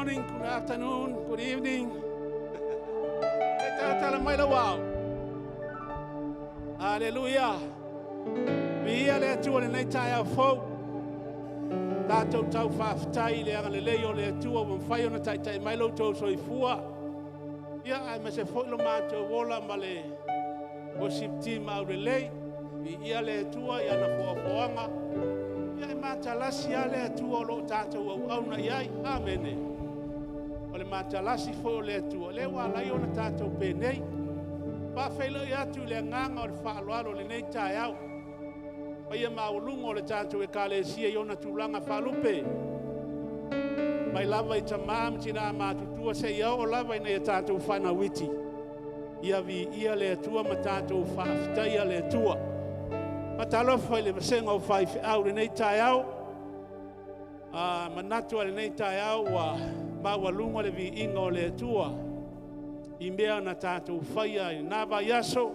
morning, good afternoon, good evening. E talatala mai lau ao. Aleluia. Viia le Atua i lenei taeao fou. Tatou tau faafetai i le agalelei o le Atua ua mafai ona taitai mai lo outou soifua. Ia, aemaise foi lo matou ola ma le worship team aulelei. Viia le Atua i ana foafoaga. Ia, e matalasi lava le Atua o lo o tatou auauna i ai. Amene. O le matalasi foi o le Atua, lea ua ala ai ona tatou penei. Faafeiloai atu i le agaga o le faaaloalo i lenei taeao. Paia maualuga o le tatou Ekalesia i ona tulaga faalupe, mai lava i tama ma tina matutua seia oo lava i nai a tatou fanau iti. Ia viia le Atua ma tatou faafetaia le Atua. Faatalofa i le vasega o faifeau i lenei taeao. A manatu i lenei taeao ua maualuga le viiga o le Atua i mea na tatou faia i na vaiaso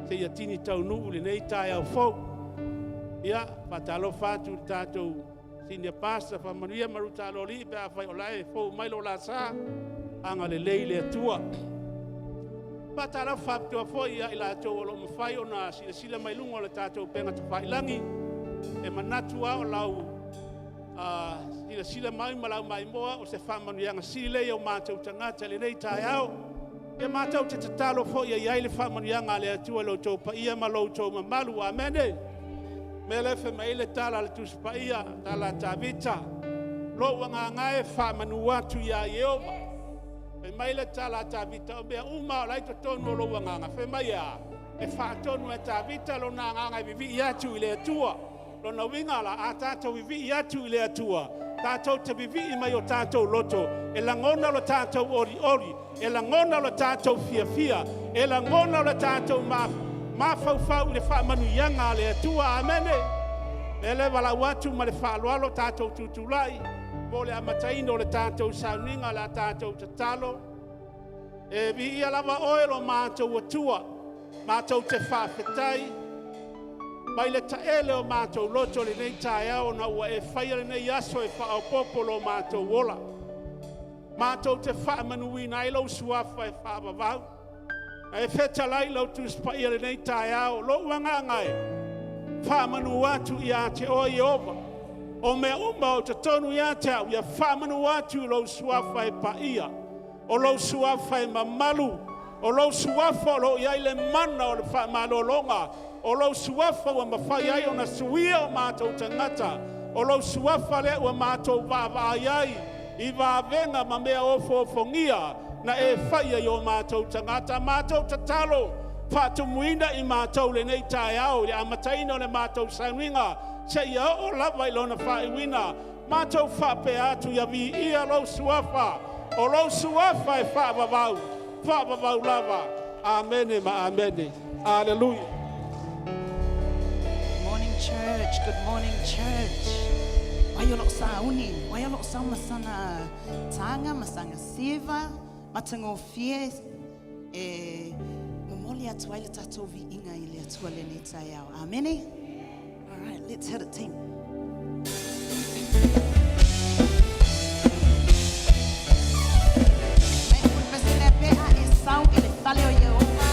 seia tini taunuu i lenei taeao fou. Ia, faatalofa atu i le tatou senior pastor, faamanuia Maruta Aloalii pe afai o la e fou mai lo la sa, agalelei le Atua. Faatalofa faapitoa foi ia i latou o lo o mafai ona silasila mai luga o le tatou upega tafailagi. E manatu lava o lau silasila mai ma lau maimoa o se faamanuiaga sili lea i o matou tagata i lenei taeao. Ia matou te tatalo foi ia i ai le faamanuiaga a le Atua i lo outou paia ma lo outou mamalu. Amene. Mea lea fai mai ai le tala a le Tusi Paia, tala a Tavita, lou agaga e faamanu atu iā Ieova. Fai mai le tala a Tavita, o mea uma o la e i totonu o lou agaga. Fai mai e a? E faatonu e Tavita lona agaga e vivii atu i le Atua. Lona uiga la, a tatou vivii atu i le Atua, tatou te vivii mai o tatou loto, e lagona lo tatou olioli, e lagona lo tatou fiafia, e lagona lo tatou mafaufau i le faamanuiaga a le Atua. Amene. E le valaau atu ma le faaaloalo tatou tutulai mo le amataina o le tatou sauniga, le tatou tatalo. E viia lava oe lo matou Atua, matou te faafetai mai le taele o matou loto lenei taeao ona ua e faia lenei aso e faaopoopo lo matou ola. Matou te faamanuina ai lou suafa e faavavau. E fetalai lau Tusi Paia lenei taeao, lou agaga e faamanu atu ia te oe Ieova. O mea uma o totonu ia te au, ia faamanu atu i lou suafa e paia, o lou suafa e mamalu, o lou suafa o lo o i ai le mana o le faamalologa, o lou suafa ua mafai ai ona suia o matou tagata, o lou suafa lea ua matou vaavaai ai i vavega ma mea ofoofogia na e faia i o matou tagata. Matou tatalo, faatumuina i matou lenei taeao i le amataina o le matou sauniga seia oo lava i lona faaiuina. Matou faapea atu, ia viia lou suafa, o lou suafa e faavavau, faavavau lava. Amene ma amene. Aleluia. Good morning, church. Good morning, church. Ai o loo sauni, ai o loo sau masana taga, masana siva, matagofie e momoli atu ai le tatou viiga i le Atua lenei taeao. Amene. All right, let's hit it, team. Sau i le fale o Ieova,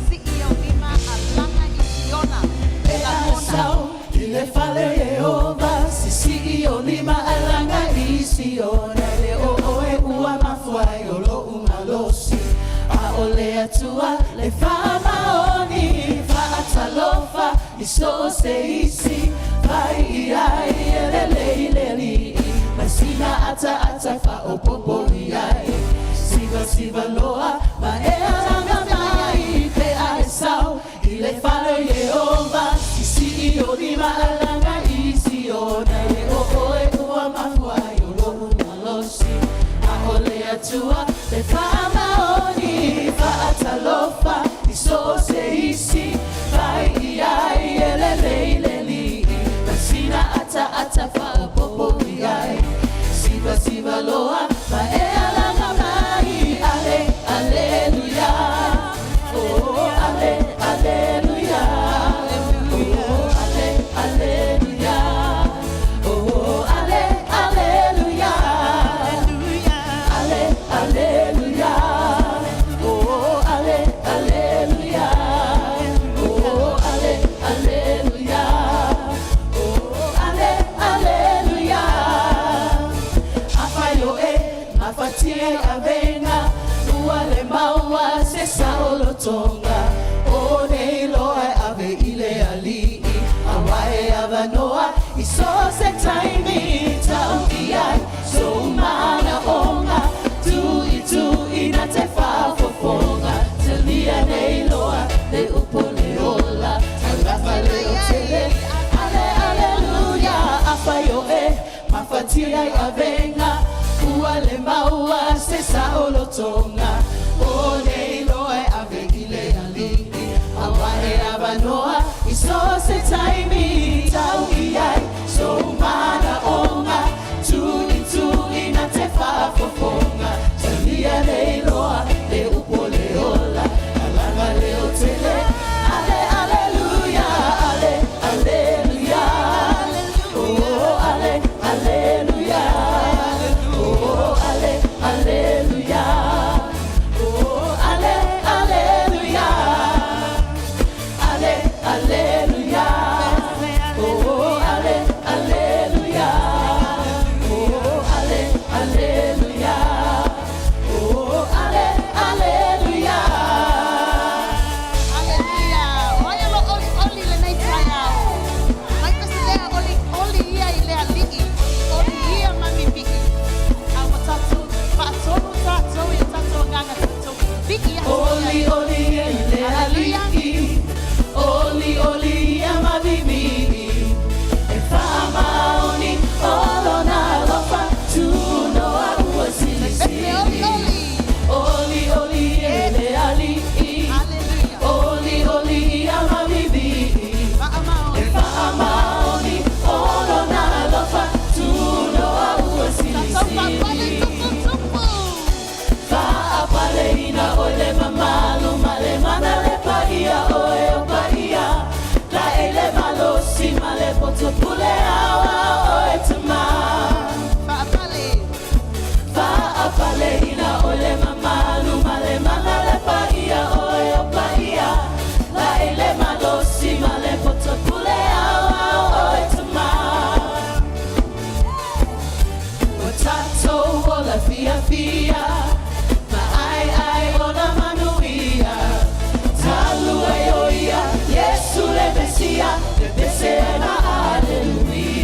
sisii ou lima alaga i Siona, e lagona. Sau i le fale o Ieova, sisii ou lima alaga i Siona. Le o oe ua mafua ai o lo'u malosi, a o le Atua le faamaoni, faatalofa i so o se isi, fai i ai e lelei le alii, mai sina ataata faaopoopo i ai, sivasiva loa ma e alaga mai pe a e sau i le fale o Ieova, sisii ou lima alaga i Siona. E le o oe ua mafua ai o lo'u malosi, a o le Atua le faamaoni, faatalofa i so o se isi, fai i ai e lelei le avanoa i so se taimi tau i ai sou manaʻoga tuʻituʻi na te faafofoga talia nei loa le upu le ola tauafa leotele ale aleluia afai o e mafatia i avega ua le maua se saolotoga o nei loa e ave i le alii auā e avanoa i so se taimi tau i ai sou manaʻoga tuʻituʻi na te faafofoga talia nei loa le upu o le ola alaga leotele ale aleluia ale aleluia oh ale aleluia oh ale aleluia oh ale aleluia ale aleluia oh ale aleluia oh ale aleluia oh ale aleluia. Haleluia. O ai o lo olioli lenei taeao. Mai pese lea olioli ia i le alii. Oli ia ma mimii. A ua tatou faatonu tatou i o tatou agaga tatou vii atu Oli ai. oli e i le alii Oli oli ia mavivii E faamaoni o lona alofa Tunoa ua Pese silisili olioli. Oli oli e le alii Haleluia. Oli oli ia mavivii Faamaoni. E faamaoni o lona alofa Tunoa ua Tatou silisili faapale tuputupu. Faapaleina oe le mamalu ma le mana le paia oe o paia La e le malosi ma le poto pule aoao oe tama. Faapale. Faapaleina oe le mamalu ma le mana le paia oe o paia La e le malosi ma le poto pule aoao oe tama. Ua tatou ola fiafia ma aiai ona manuia talu ai o ia Iesu le Mesia le pese ma aleluia.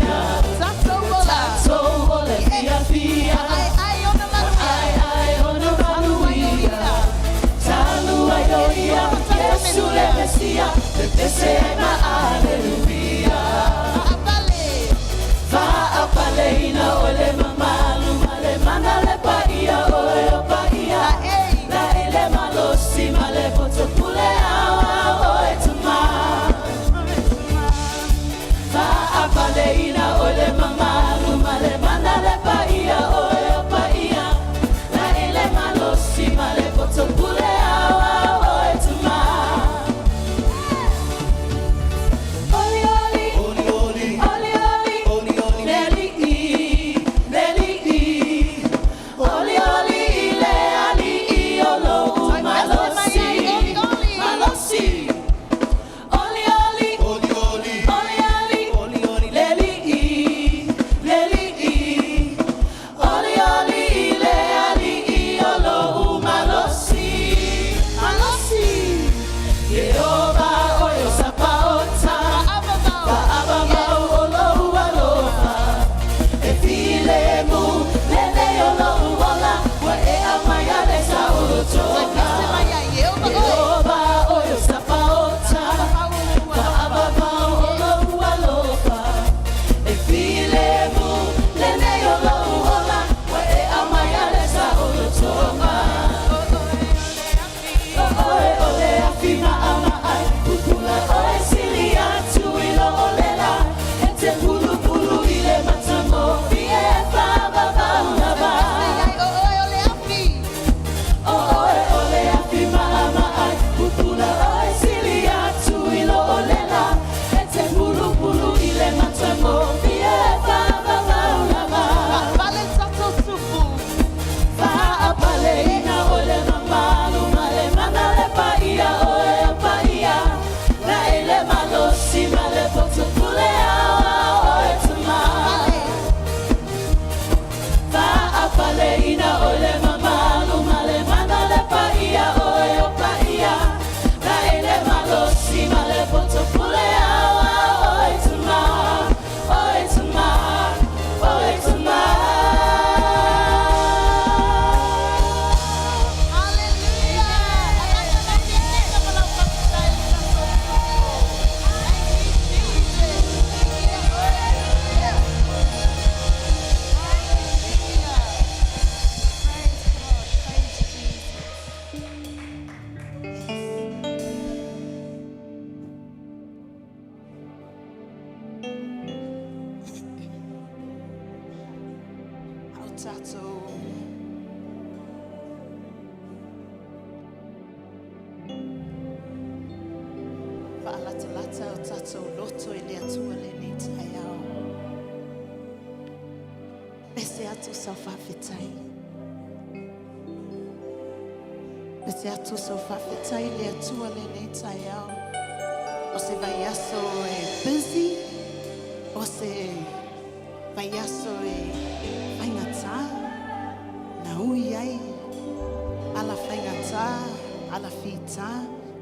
tatou faalatalata o tatou loto i le Atua lenei taeao. Pese atu sau faafetai. Pese atu sau faafetai i le Atua lenei taeao. O se vaiaso e busy, o se vaiaso e faigata, na ui ai ala faigata, ala fita,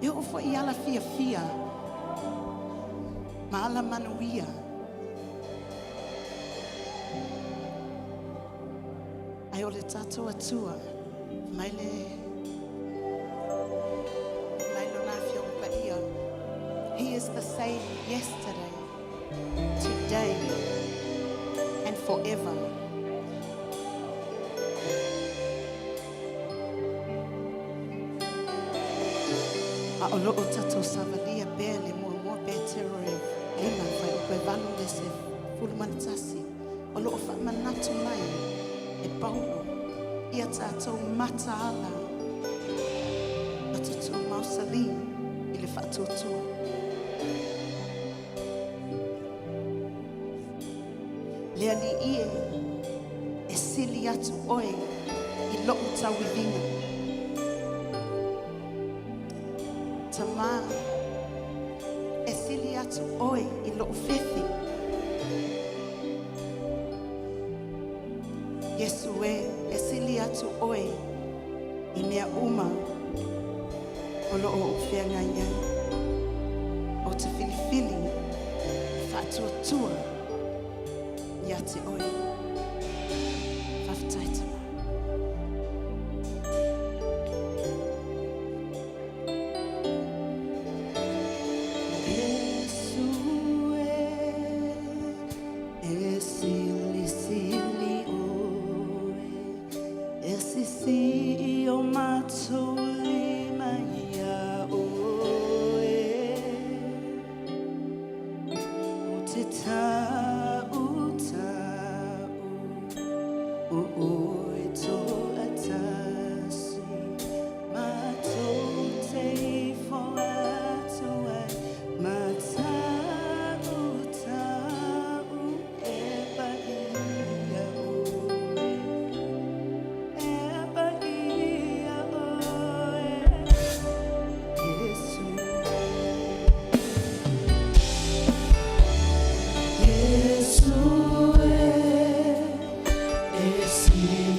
e oo foi i ala fiafia, ma ala manuia. Ae o le tatou Atua, mai le mai lona afioga paia. He is the same yesterday, today, and forever. A o loo tatou savalia pea le muamua Petero e 5 fuaiupu e 8 le 11. O loo faamanatu mai e Paulo ia tatou mataala ma tutumausali i le faatuatua. Le Alii e, e sili atu oe i lou tauiviga. Tamā, e sili atu oe i lou fefe. Iesu e, e sili atu oe i mea uma o loo ou feagai ai. Ou te filifili e faatuatua ia te oe. Faafetai Tamā. Iesu e, e sili sili oe, e sisi o matou lima ia oe. O te tau tau, o oe toatasi, matou te ifo atu ai, matau tau e paia oe, e paia oe, Iesu. Iesu e, e sili.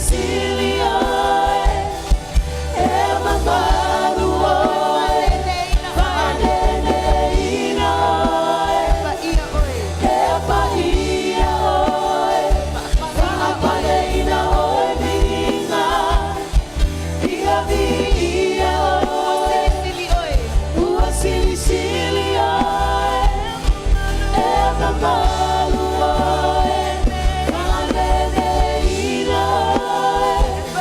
Silisili oe, e mamalu oe, faaneneina oe, e paia oe, faapaleina oe viiga, ia viia oe, ua silisili oe, e mamalu oe, faaneneina oe.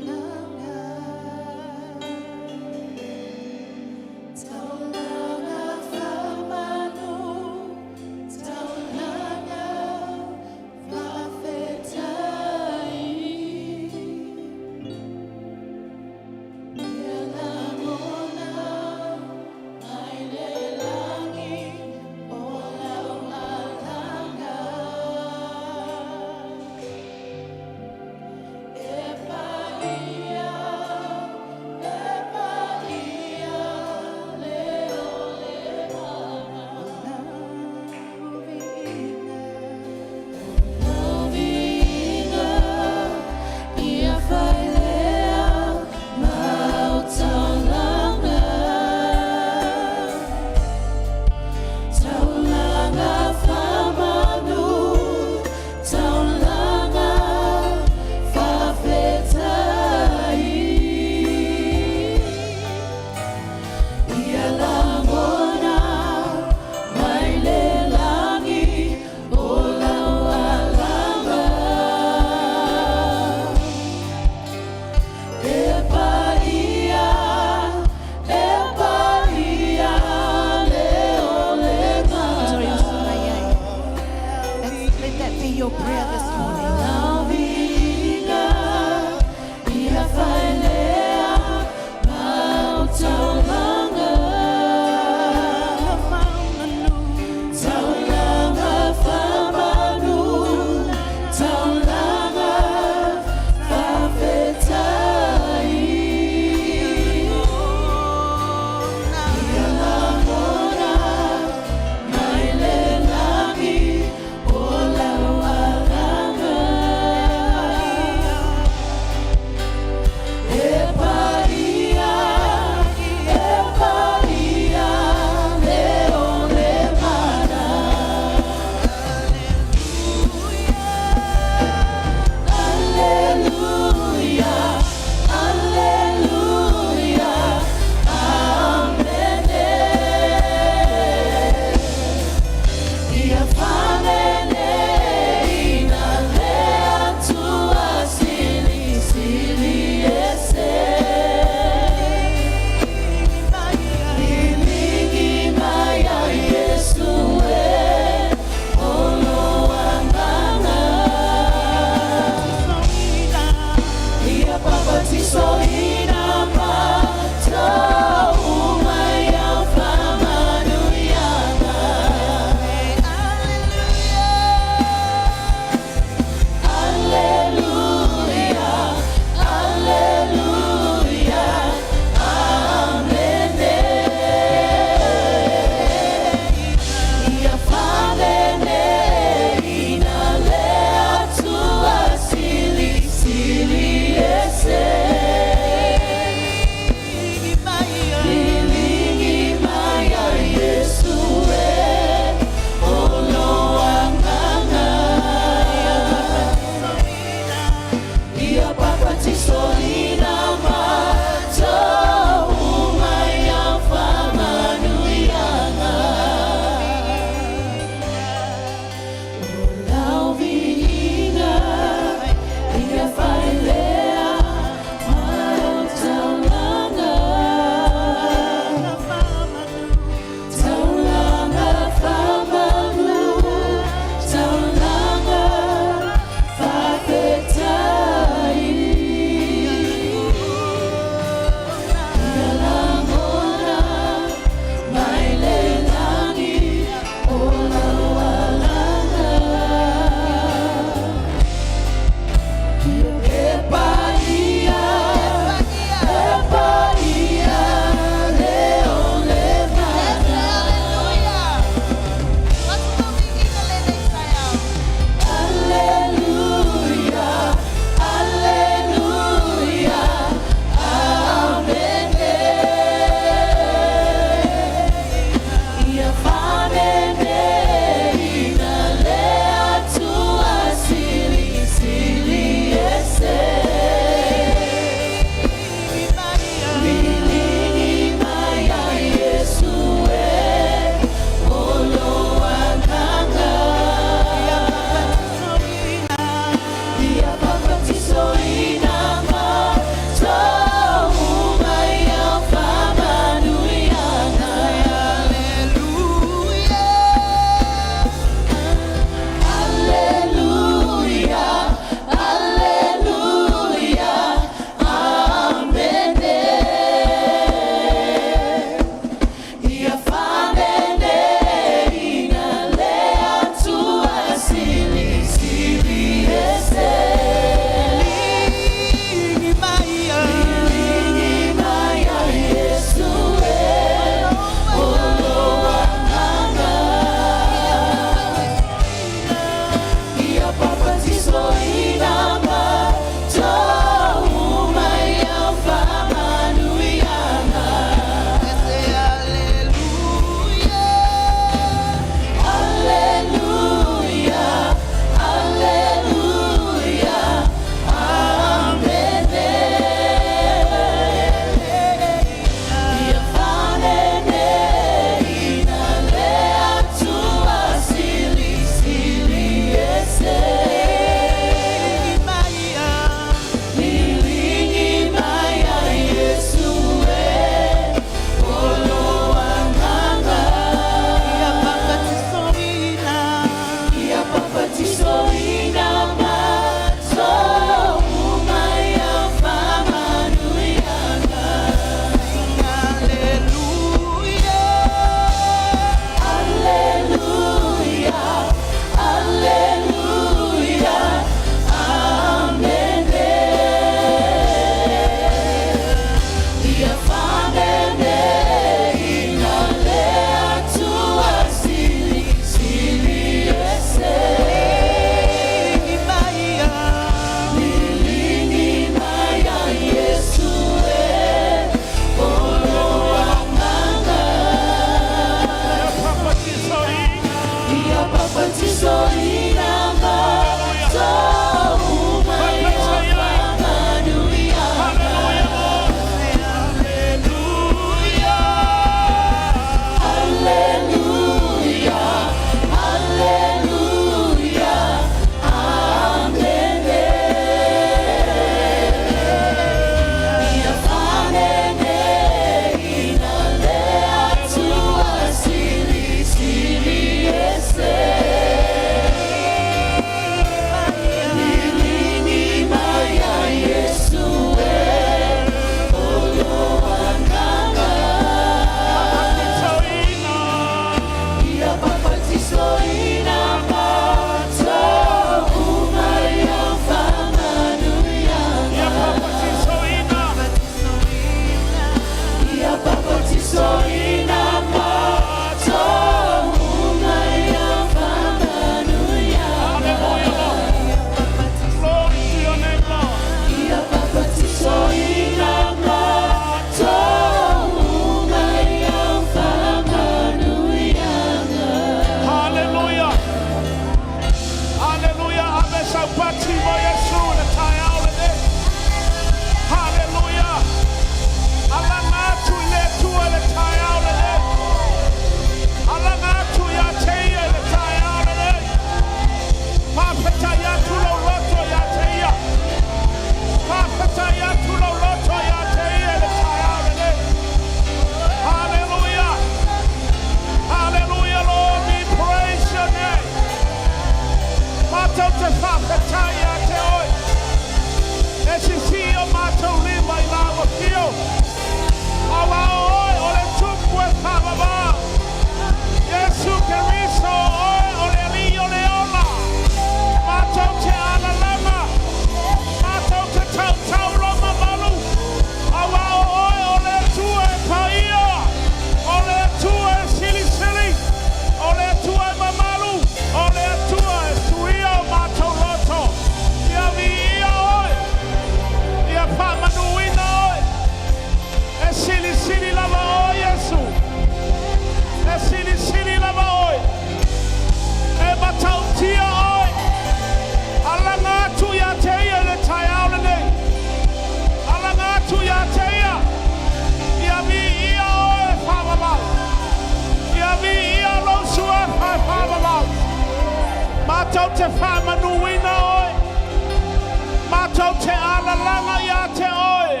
Matou te alalaga ia te oe.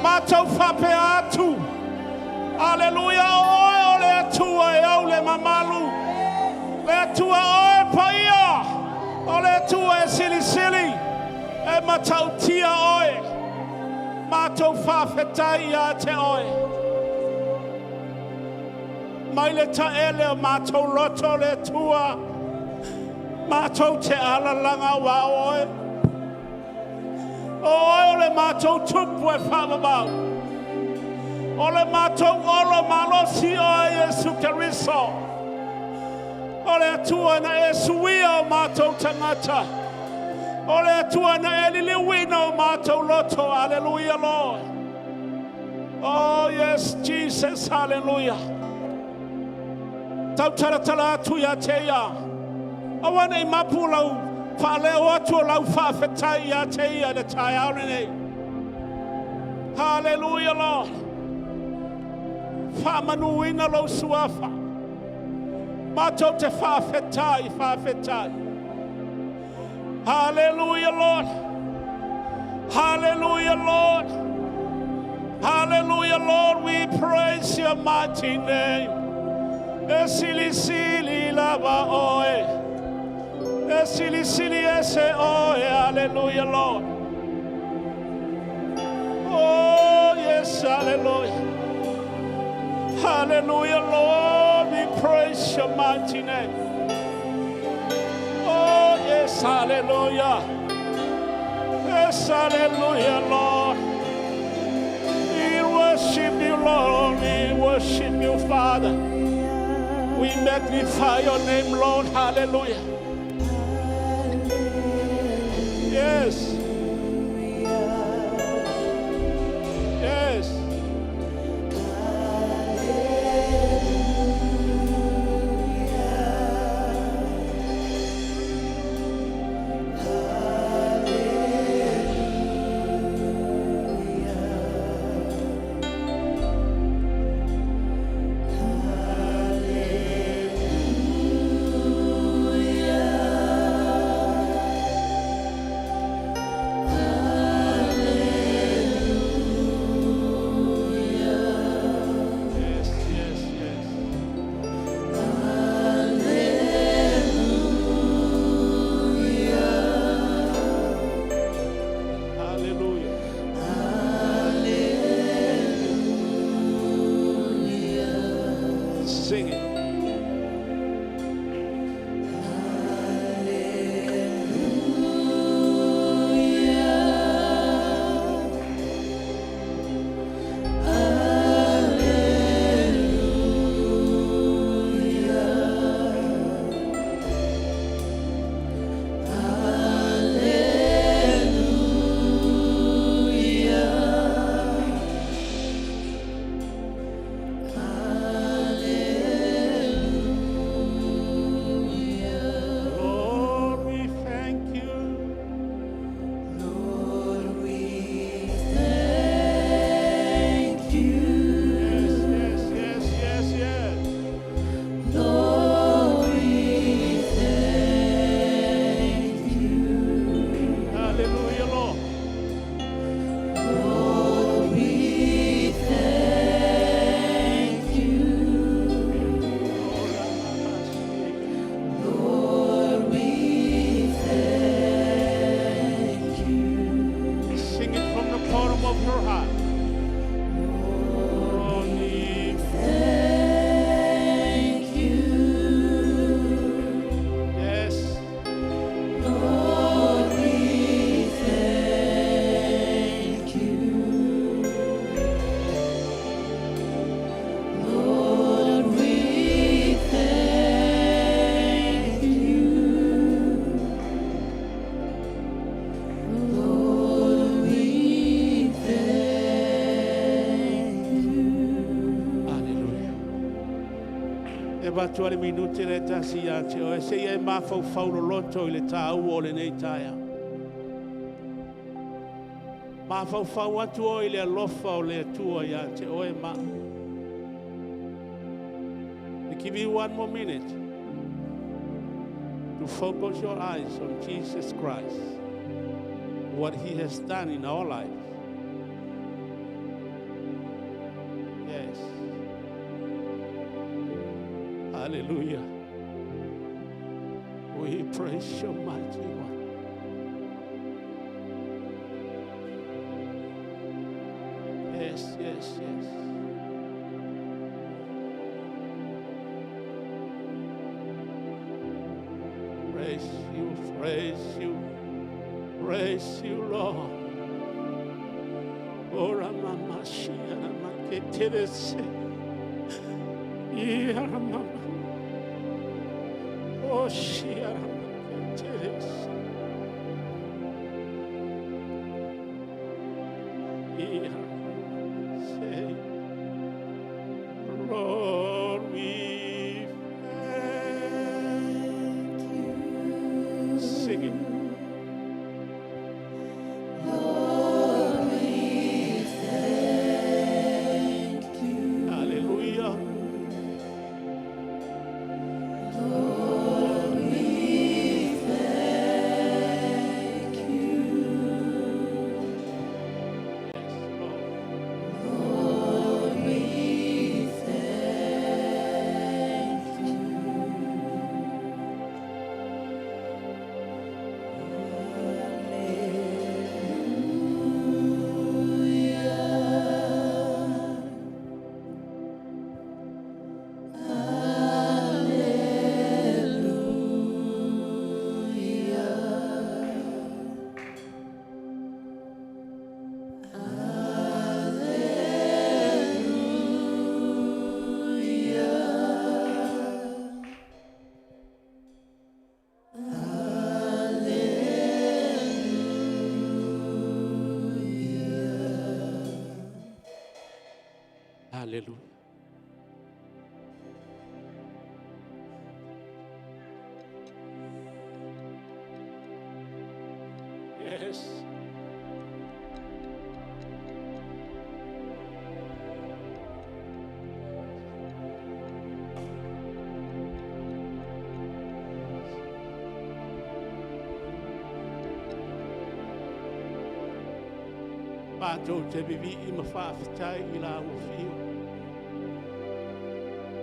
Matou faapea atu. Aleluia, o oe o le Atua e ou le mamalu. Le Atua oe paia. O le Atua e silisili. E matautia oe. Matou faafetai ia te oe. Mai le taele o matou loto le Atua. Matou te alalaga aua o oe. O oe o le matou tupu e faavavau. O le matou olo malosi oe Iesu Keriso. O le Atua na e suia o matou tagata. O le Atua na e liliuina o matou loto. Hallelujah, Lord. Oh, yes, Jesus, hallelujah. Tau talatala atu ia te ia. Aua nei mapu lau faaleo atu o lau faafetai ia te ia le taeao lenei. Hallelujah, Lord. Faamanuina lou suafa. Matou te faafetai, faafetai. Hallelujah, Lord. Hallelujah, Lord. Hallelujah, Lord. We praise your mighty name. E silisili lava oe. E silisili ese oe. Hallelujah, Lord. Oh, yes, hallelujah. Hallelujah, Lord. We praise your mighty name. Oh, yes, hallelujah. Yes, hallelujah, Lord. We worship you, Lord. We worship you, Father. We magnify your name, Lord. Hallelujah. Yes. Yes. Yes, yes, yes. Hallelujah. Sing it. Lord, we thank you. Lord, we thank you. Yes, yes, yes, yes, yes. Lord, we thank you. Hallelujah, Lord. Lord, we thank you. Lord, we thank you. Sing it from the bottom of your heart. Lord, we Thank you. Yes. Lord, we thank you. Lord, we thank you. Lord, we thank you. Hallelujah. E avatu le minute le tasi ia te oe. Se i e mafaufau loloto i le tāua o lenei taeao. Mafaufau atu oe i le alofa o le Atua ia te oe ma. I give you one more minute to focus your eyes on Jesus Christ. what He has done in our lives. Yes. Hallelujah. We praise your mighty one. Yes. Praise you, praise you, praise you, Lord. Ora mama shiara maketerese. Iara mama. Oh shiara maketerese. Iara mama. Say, Lord, we thank you. Sing it. Hallelujah. Yes, Lord. Hallelujah. Yes. Matou te vivi i ma whaafetai i la ua.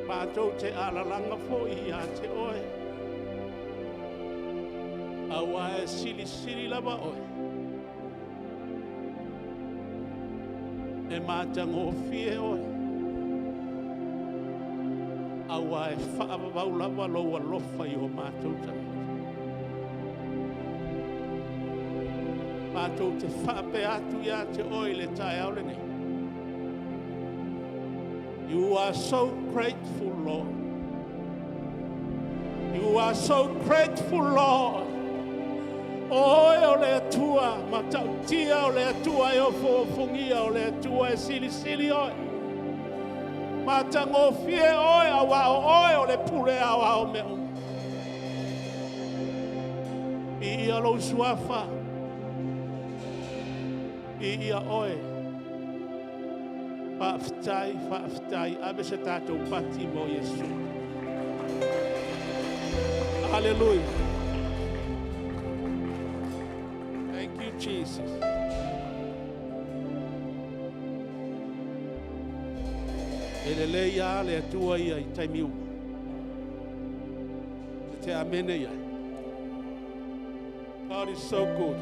Matou te alalanga fo i a te oe. Aua e sili sili lava oe. E mātagofie oe. Aua e whaavavau lava lo alofa i o mātou tagata. Mātou te whaape atu ia te oe le taeao lenei. You are so grateful, Lord. You are so grateful, Lord. Oe o le atua, matautia o le atua e ofofogia o le atua e silisili oe. Matagofie oe aua o oe o le pule ao ao mea uma. I ia lou suafa. I ia oe. Faafetai, faafetai, ave se tātou pati mo Iesu. Hallelujah. Thank you, Jesus. E le lei a le atua ia i taimi uma. Te te amene ia. God is so good.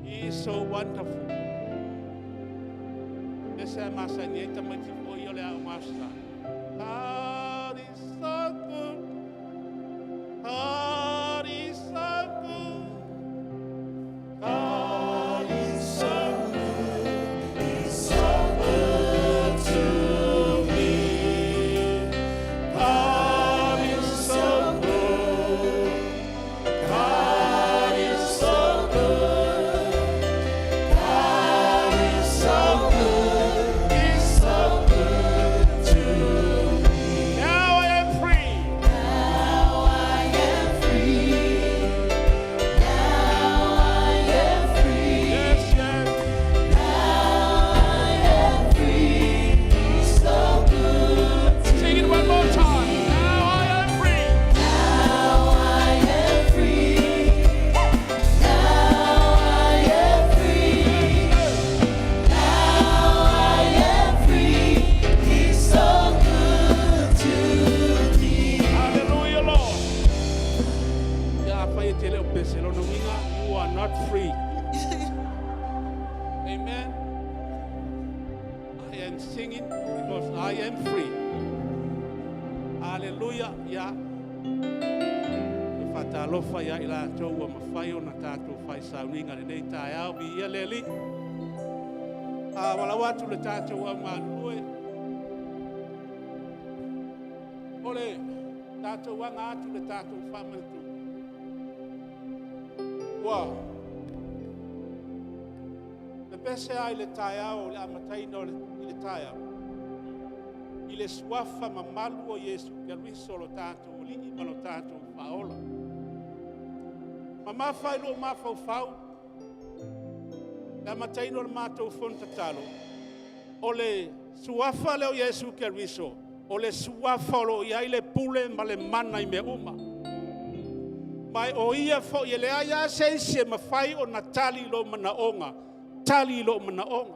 He is so wonderful. Ese masani e tamaiti fo i o le ao master. God is so good. God is so good. God is so good. He's so good to me. God is so good. God is so good. God is so good. He's so good to me. Afai e te le o pese, lona uiga, you are not free. Amen. I am singing because I am free. Hallelujah. Ya. E faatalofa ia i latou ua mafai ona tatou fai sauniga lenei taeao viia le Alii. A valaau atu le tatou au galulue. O le tatou aga atu le tatou faamanatu. Ua pepese ai le taeao o le amataina o le, i le taeao i le suafa mamalu o Iesu Keriso lo tatou Alii ma lo tatou Faaola. Mamafa i lou mafaufau le amataina o le matou fono tatalo, o le suafa lea o Iesu Keriso, o le suafa o lo o i ai le pule ma le mana i mea uma. Ma o ia foi e leai lava se isi e mafai ona tali i lou manaoga, tali i lou manaoga.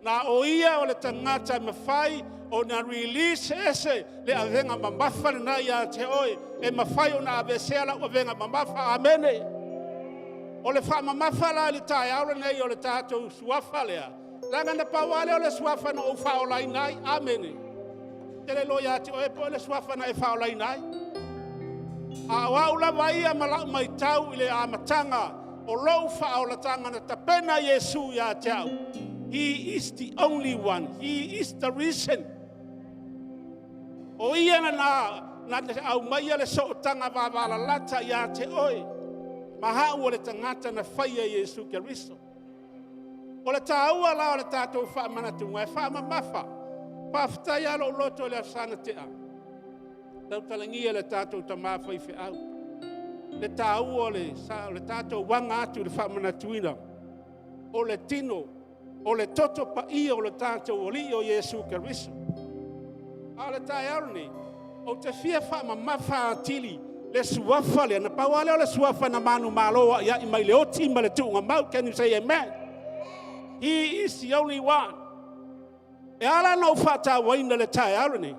Na o ia o le tagata e mafai ona release ese le avega mamafa lena ia te oe, e mafai ona aveesea lau avega mamafa. Amene. O le faamamafa la i le taeao lenei o le tatou suafa lea, leaga na pau lava lea o le suafa na ou faaolaina ai. Amene. Te le iloa ia te oe po o le suafa na e faaolaina ai. A o au lava ia ma lau maitau i le amataga o lou faaolataga na tapena Iesu ia te au. He is the only one. He is the reason. O ia na na te aumaia le sootaga vavalalata ia te oe ma hau o le tagata na faia Iesu Keriso. O le tāua la o le tatou faamanatuga e faamamafa. Faafetai lava lou loto i le Aso na tea. Tautalagia le tatou tama faifeau. Le tāua o le tatou aga atu i le faamanatuina o le tino, o le toto paia o le tatou Alii o Iesu Keriso. A o le taeao lenei, ou te fia faamamafa atili le suafa lea, na pau lava lea o le suafa na manumalo ai ai mai le oti ma le tuugamau. Can you say amen? He is the only one. E ala ona ou faatauaina le taeao lenei,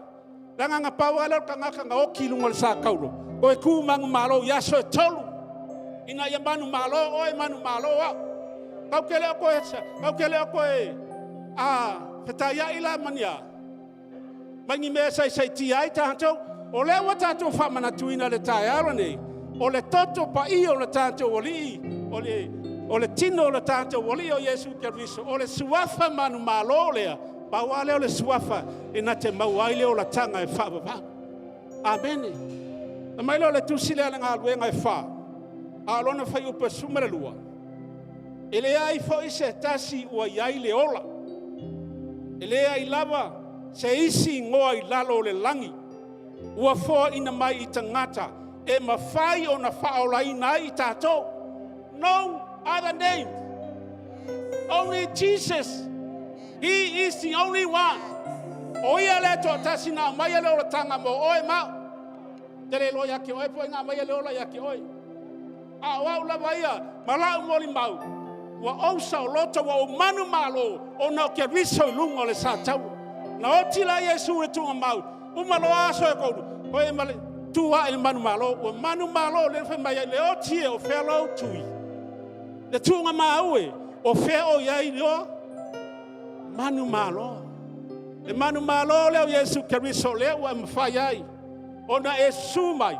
leaga na pau lava lea o le tagata na oti i luga o le sa taulo, toe tu manumalo i aso e 3, ina ia manumalo oe, manumalo au. Tau te le o toe fetaiai la ma ni a, mai ni mea e saisaitia ai tatou. O lea ua tatou faamanatuina le taeao lenei, o le toto paia o le tatou Alii, o le tino o le tatou Alii o Iesu Keriso, o le suafa manumalo lea, pau lava lea o le suafa e na te maua ai le olataga e faavavau. Amene. Na mai lea o le tusi lea le galuega e 4, a o lona fuaiupu e 12, e leai foi se tasi ua i ai le ola, e leai lava se isi igoa i lalo o le lagi ua foaina mai i tagata e mafai ona faaolaina ai i tatou. No other name. Only Jesus. He is the only one. O ia le toatasi na aumai le olataga mo oe ma au. Te le iloa ia te oe po o na aumai le ola ia te oe. A o au lava ia, ma lau molimau, ua ou saoloto, ua ou manumalo, ona o Keriso i luga o le sa taua. Na oti la Iesu i le tuugamau, uma loa aso e 3, oe ma le tu ae i le manumalo, ua manumalo le fai mai ai, le oti e o fea lou tui. Le tuugamau e, o fea o i ai loa? Manumalo. Le manumalo lea o Iesu Keriso lea ua e mafai ai ona e susu mai,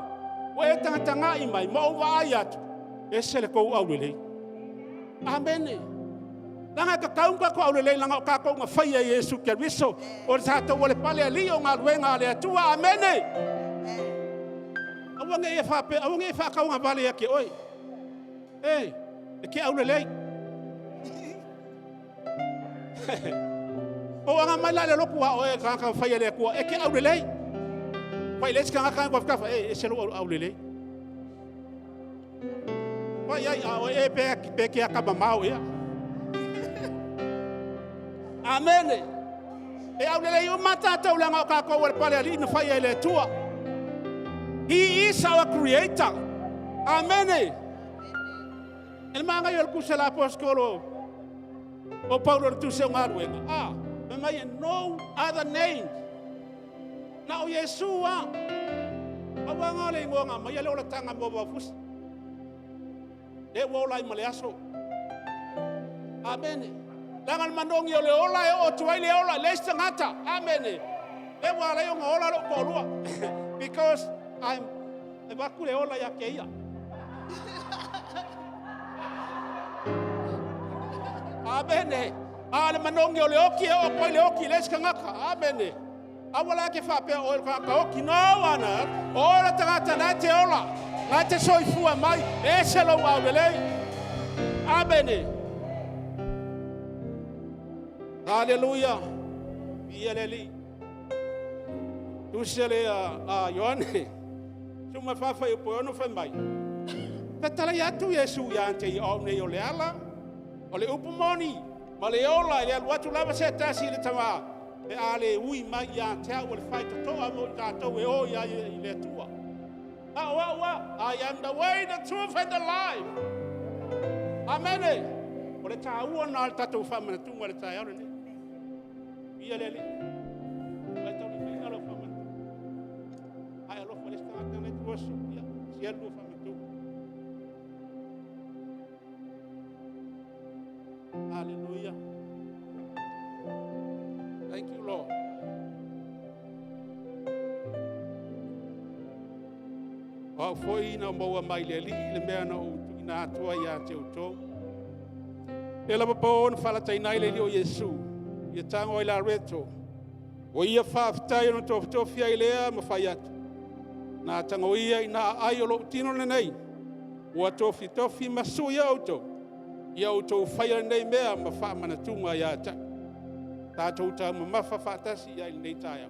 ua e tagatagai mai, ma ou vaai atu, ese le tou aulelei. Amene. Leaga e tatau ona tatou aulelei, leaga o tatou na faia e Iesu Keriso, o le tatou o le pale alii o galuega a le Atua. Amene. Aua ne i e faapea, aua ne i e faatauagavale ia te oe. E, e te aulelei. O aga mai la le lotu a oe tagata fai a le Atua, e te aulelei. Fai le isi tagata ua tafa, e ese lou aulelei. Fai ai a oe e pe ke akamamao ia. Amene. E aulelei uma tatou leaga o tatou o le pale alii na fai ai le Atua. He is our creator. Amene. E le magai o le tusi a le aposetolo o Paulo le tusi o galuega. Ah, fai mai no other name. Na o Iesu a. Auaga o le igoa na mai le olataga mo Vaufusi. Lea ua ola ai ma le aso. Amene. Leaga le manogi o le ola e oo atu ai le ola i le isi tagata. Amene. Lea ua ala ai ona ola lou toalua. Because I'm e avatu le ola ia te ia. Amene. A le manogi o le oti e oo atu ai le oti i le isi tagata. Amene. Aua la e te faapea o oe o le tagata oti. No, ana. O oe le tagata na e te ola, na e te soifua mai, e ese lou aulelei. Amene. Haleluia. Viia le Alii. Tusi le a Ioane. Suma whawhai o poe fai mai. Fetalai atu Iesu ia te ia o nei o le ala, o le upu moni, ma le ola i le alu atu lava se tasi i le Tama, pe a le ui mai ia te au o le faitotoa mo i tatou e o ia i le Atua. A o au a, I am the way, the truth and the life. Amene. O le tāua na le tatou whaamanatuga le taeao lenei. Ia le Alii. Vai tau le whainga lau whaamanatuga. Ai alofa le tagata le tuaso. Ia, si alu whaamanatuga. Hallelujah. Thank you, Lord. O au foi na maua mai le Alii le mea na ou tuuina atu ai ia te outou. E lava po na falataina ai le Alii o Iesu, ia tago ai lareto. O ia faafetai ona tofitofi ai lea ma fai atu. Na tago ia i na aai o lou tino lenei, ua tofitofi ma sui ia outou, ia outou faia lenei mea ma faamanatuga ia te au. Tatou taumamafa faatasi i ai lenei taeao.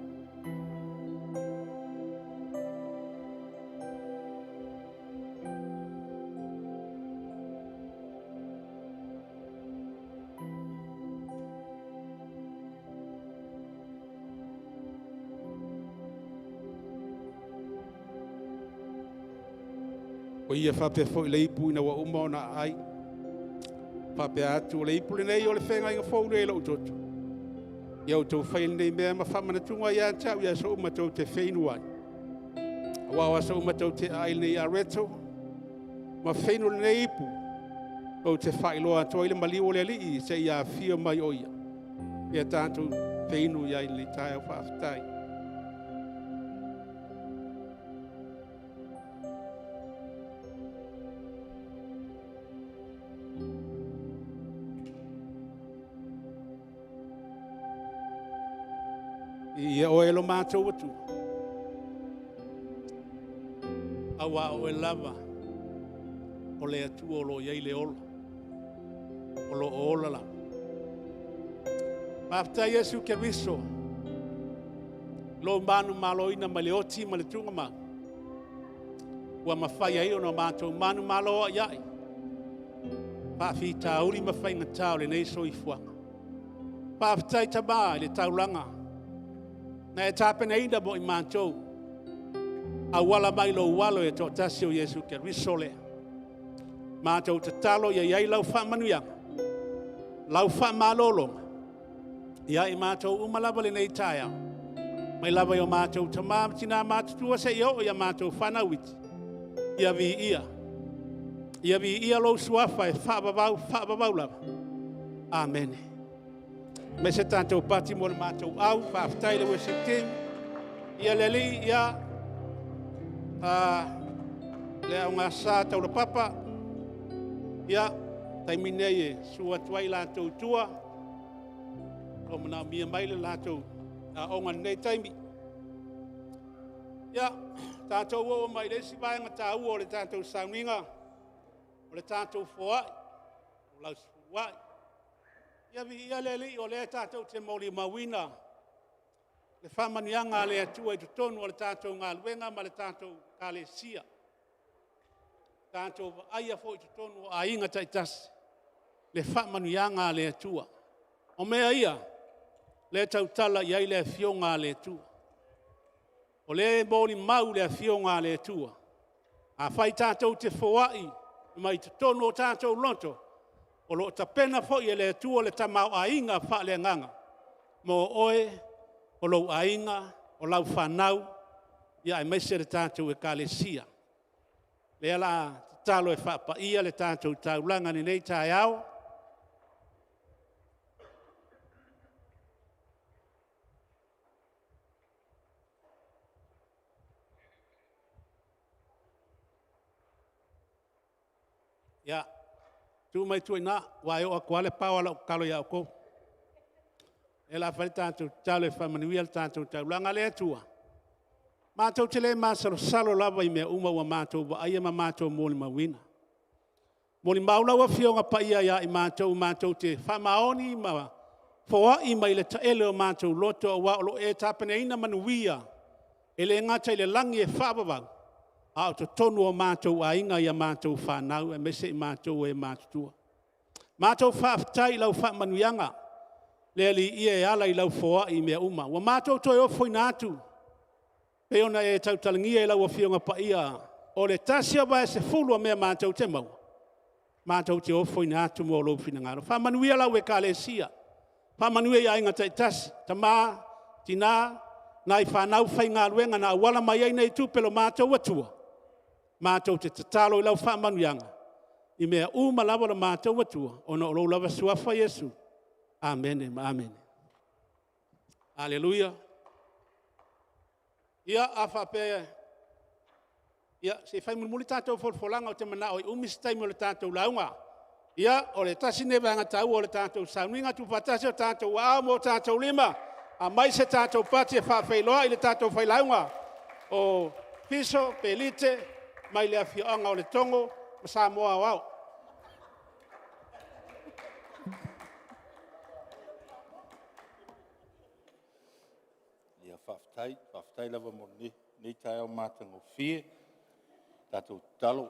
O ia faapea foi le ipu ina ua uma ona aai. Faapea atu o le ipu lenei o le feagaiga fou lea i lou toto. Ia outou faia lenei mea ma faamanatuga ia te au i aso uma tou te feinu ai. Aua o aso uma tou te aai lenei areto ma feinu lenei ipu, tou te faailoa atu ai le maliu o le Alii seia afio mai o ia. Ia tatou feinu i ai lenei taeao faafetai. Ia oe lo matou Atua. Aua oe lava o le Atua o lo o i ai le ola, o lo o ola lava. Faafetai Iesu Keriso, lou manumaloina mai le oti ma le tugamau, ua mafai ai ona matou manumalo ai ai, faafitauli ma faigata o lenei soifuaga. Faafetai Tama i le taulaga na e tapenaina mo i matou, auala mai lou alo e toatasi o Iesu Keriso lea. Matou tatalo ia i ai lau faamanuiaga, lau faamalologa, ia i matou uma lava lenei taeao, mai lava i o matou tama ma tina matutua seia oo ia matou fanau iti, ia viia. Ia viia lou suafa e faavavau, faavavau lava. Amene. Me se tatou pati mo le matou au, faafetai le worship team. Ia le Alii, ia le augasa taulapapa, ia taimi nei e su atu ai latou tua, o manaomia mai le latou aoga i lenei taimi. Ia, tatou oo mai le isi vaega taua o le tatou sauniga, o le tatou foai, o lausufuluai. Ia viia le Alii o lea tatou te molimauina le faamanuiaga a le Atua i totonu o le tatou galuega ma le tatou ekalesia. Tatou vaaia foi i totonu o aiga taitasi le faamanuiaga a le Atua. O mea ia, lea e tautala i ai le Afioga a le Atua. O lea e molimau le Afioga a le Atua. Afai tatou te foai mai totonu o tatou loto, o lo o tapena foi e le Atua le tamaoaiga faaleagaga mo oe, o lou aiga, o lau fanau, aemaise le tatou ekalesia. Lea o le a tatalo e faapaia le tatou taulaga i lenei taeao. Ia, tuu mai tua i ina, aua e oo atu lava le power o lau tatalo ia outou. O lea o le a fai le tatou tatalo e faamanuia le tatou taulaga. Le Atua, matou te le masalosalo lava i mea uma ua matou vaaia ma matou molimauina. Molimau lau Afioga Paia ia i matou matou te faamaoni ma foai mai le taele o matou loto aua o lo o e tapenaina manuia, e le gata i le lagi e faavavau, a o totonu o matou aiga i a matou fanau aemaise i matou e matutua. Matou faafetai i lau faamanuiaga, le Alii e, e ala i lau foai i mea uma. Ua matou toe ofoina atu pei ona e tautalagia i lau Afioga Paia, o le 1/10 o mea matou te maua, matou te ofoina atu mo lou finagalo. Faamanuia lau Ekalesia, faamanuia i aiga taitasi, tama, tina, nai fanau faigaluega na auala mai ai nei tupe i lo matou atua, matou te tatalo i lau faamanuiaga i mea uma lava o le matou atua, ona o lou lava Suafa Iesu. Amene ma amene. Aleluia. Ia, a faapea… Ia, se i fai mulimuli tatou folafolaga, ou te manao e umi se taimi o le tatou lauga. Ia, o le tasi lenei o vaega taua o le tatou sauniga, tuufaatasi o tatou aao ma o tatou lima, aumai se tatou pati e faafeiloai le tatou failauga o Fiso Pelite mai le afioaga o Letogo ma Samoa aoao. Ia faafetai, faafetai lava mo lenei taeao matagofie. Tatou tatalo,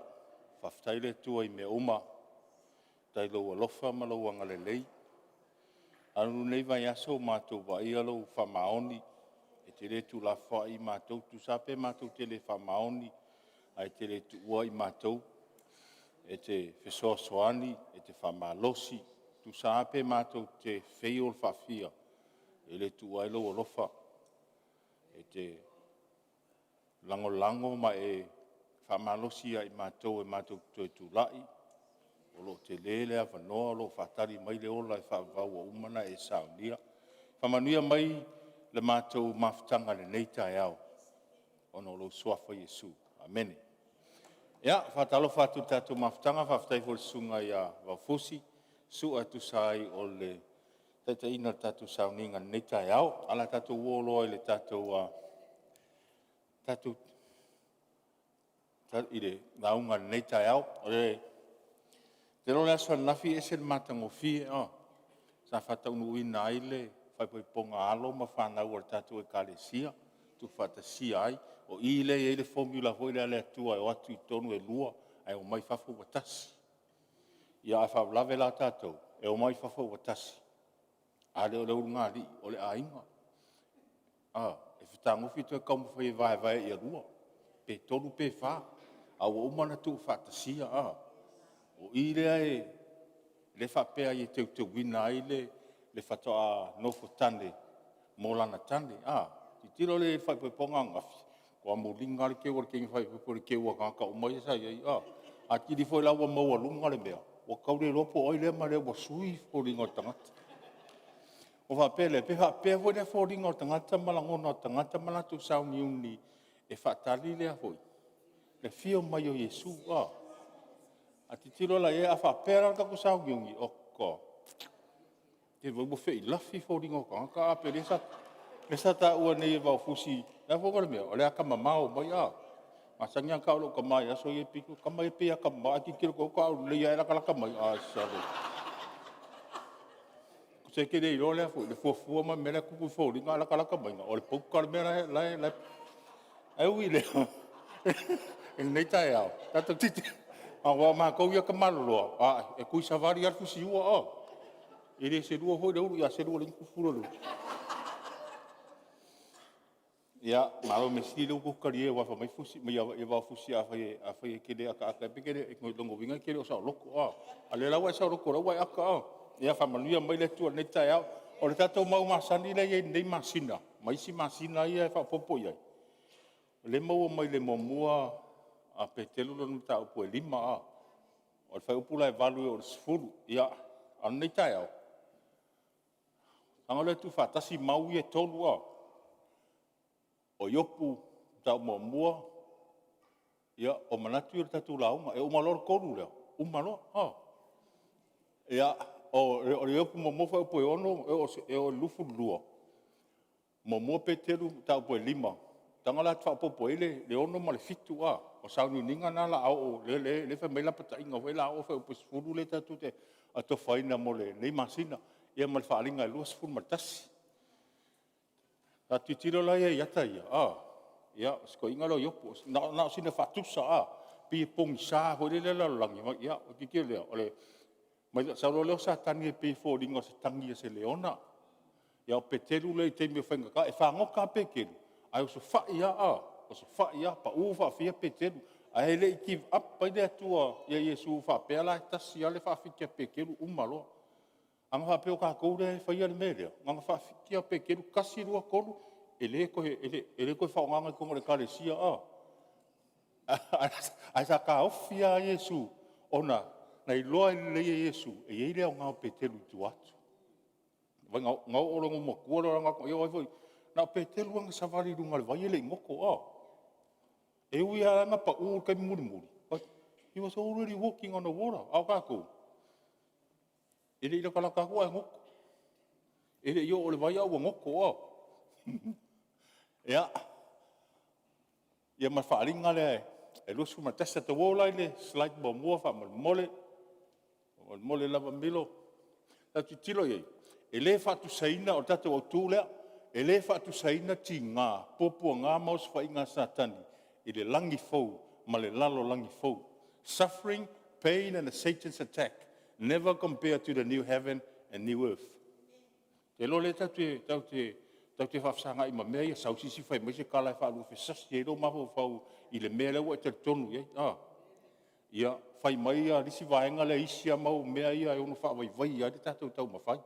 faafetai le Atua i mea uma, faafetai i lou alofa ma lou agalelei. A o lenei vaiaso ua matou vaaia lou faamaoni, e te le tuulafoai i matou, tusa lava pe matou te le faamaoni ae te le tuua i matou. E te fesoasoani, e te faamalosi, tusa lava pe matou te fail faafia, e le tuua ai lou alofa. E te lagolago ma e faamalosi ia i matou e matou te toe tulai, o lo o tele le avanoa o lo o faatali mai le ola e faavavau ua uma ona e saunia. Faamanuia mai le matou mafutaga i lenei taeao ona o lou Suafa Iesu. Amene. Ia, e faatalofa atu i le tatou mafutaga, faafetai foi i le susuga ia Vaufusi Sua e tusa ai o le taitaiina o le tatou sauniga i lenei taeao. Ae o le a tatou oo loa i le tatou lauga i lenei taeao. Ou te iloa o le aso ananafi e ese le matagofie, sa faataunuuina ai le faaipoipoga a alo ma fanau a le tatou Ekalesia, tuufaatasia ai. O i lea e i ai le formula foi lea a le Atua e o atu i totonu e lua, ae omai fafo ua tasi. Ia a o le faalavelave la tatou, e omai fafo ua tasi, a le o le ulugalii, o le aiga. E fetagofi toe taumafai e vaevae ia lua, pe tolu pe fa, a ua uma ona tuufaatasia. O i lea e faapea ai e teuteuina ai le faatoa nofotane mo lana tane. Tilotilo lea i le faaipoipoga ananafi, matua moliga lava le teu a le teine faaipoipo i le teu a tagata uma ia sa i ai. Atili foi la ua maualuga le mea, ua tau le iloa po o ai lea ma lea ua sui foliga o le tagata. Ona faapea lea, pe faapea foi lea foliga o le tagata ma lagona o tagata ma latou sauniuni e faatali le afio mai o Iesu. A tilotilo la i ai, a faapea la le tatou sauniuni, oka, se vaai ua feilafi foliga o tagata ae pei o lea sa taua nei e Vaufusi, o le a foi le mea? O le ata mamao mai a? E masani lava ona tau e lou tama i aso ia e pito, tama ia e pei e atamamao. Ae tilotilo atu i ai faatoa aulelei ae latalata mai, sole! Se e te le iloa le fuafua ma le mea la e tupu i foliga ae latalata mai, o le pauta le mea la e… Ae ui i lea i lenei taeao, aua o matou ia e tamaloloa, e tuisavali lava le fusiua, e le selua foi le ulu, a selu ua leai ni fulu o le ulu. Ia, malo. O le mea sili o lea ua outou talie aua fai mai Vaufusi afai e te le ataata ai, o lona uiga e te le o saoloto. A o lea la ua e saoloto o lea ua e ata. Ia faamanuia mai le Atua i lenei taeao. O le tatou mau masani lea e i ai i lenei masina ma isi masina ia e faaopoopo i ai, lea e maua mai le 1 a Peteru lona mataupu e 5, a. O le fuaiupu la e 8 e oo i le 10. Ia, a o lenei taeao, leaga o lea e tuufaatasi mau ia e 3 a. O Iopu mataupu 1, ia o manatu ia o le tatou lauga. E uma loa le 3 lea, uma loa. Ia, o Iopu fuaiupu e 6 e oo i le 22, 1 Peteru mataupu e 5, tago la e faaopoopo i ai le 6 ma le 7 a. O sauniuniga na o le a oo, lea e fai mai lapataiga foi o le a oo i le fuaiupu e 10 lea tatou te atofaina mo lenei masina, ia ma le faaaliga e 21. A tilotilo la i ata ia, ia, o si toeaina lea o Iopu. Na o sina faatusa pei e pogisa foi lea le lalolagi, ia ona tilotilo lea, sau loa lea o Satani e pei e foliga o se tagi a se leona. Ia o Peteru lea i taimi o faigata. E fagota lava Peteru, ae osofai lava, osofai lava, pau faafia Peteru. Ae le i give up ai le Atua ia Iesu faapea la e tasi lava le faafiti a Peteru uma loa. Ana faapea o tatou lea e faia le mea lea, na ona faafiti lava o Peteru, 1, 2, 3, e le toe faaaogaina i totonu o le Ekalesia. Ae sa taofi lava Iesu ona na iloa lelei e Iesu e i ai le aoga o Peteru i tua atu. Na oo loa ina ou matua loaga ia vaai foi, na o Peteru lava na savali i luga o le vai e le i goto. E ui lava na pau i le taimi mulimuli, but he was already walking on the water. A o tatou, e le i latalata atu ae goto. E le i oo i le vai ae ua goto. Ia, ma le faaaliga lea e 21. Tatou o la i le slide muamua faamolemole. Faamolemole lava Milo. A tilotilo i ai, e le faatusaina, o le tatou autu lea. E le faatusaina tiga, puapuaga ma osofaiga a Satani i le lagi fou ma le lalolagi fou. Suffering, pain and Satan's attack never compare to the new heaven and new earth. Ou te iloa o lea tatou te faafesagai ma mea ia, sau se isi fai mai se tala e faaluafesasi ai lou mafaufau i le mea lea ua e talitonu i ai a. Ia, fai mai le isi vaega lea i isi mau mea ia e ono faavaivaia ai le tatou taumafai.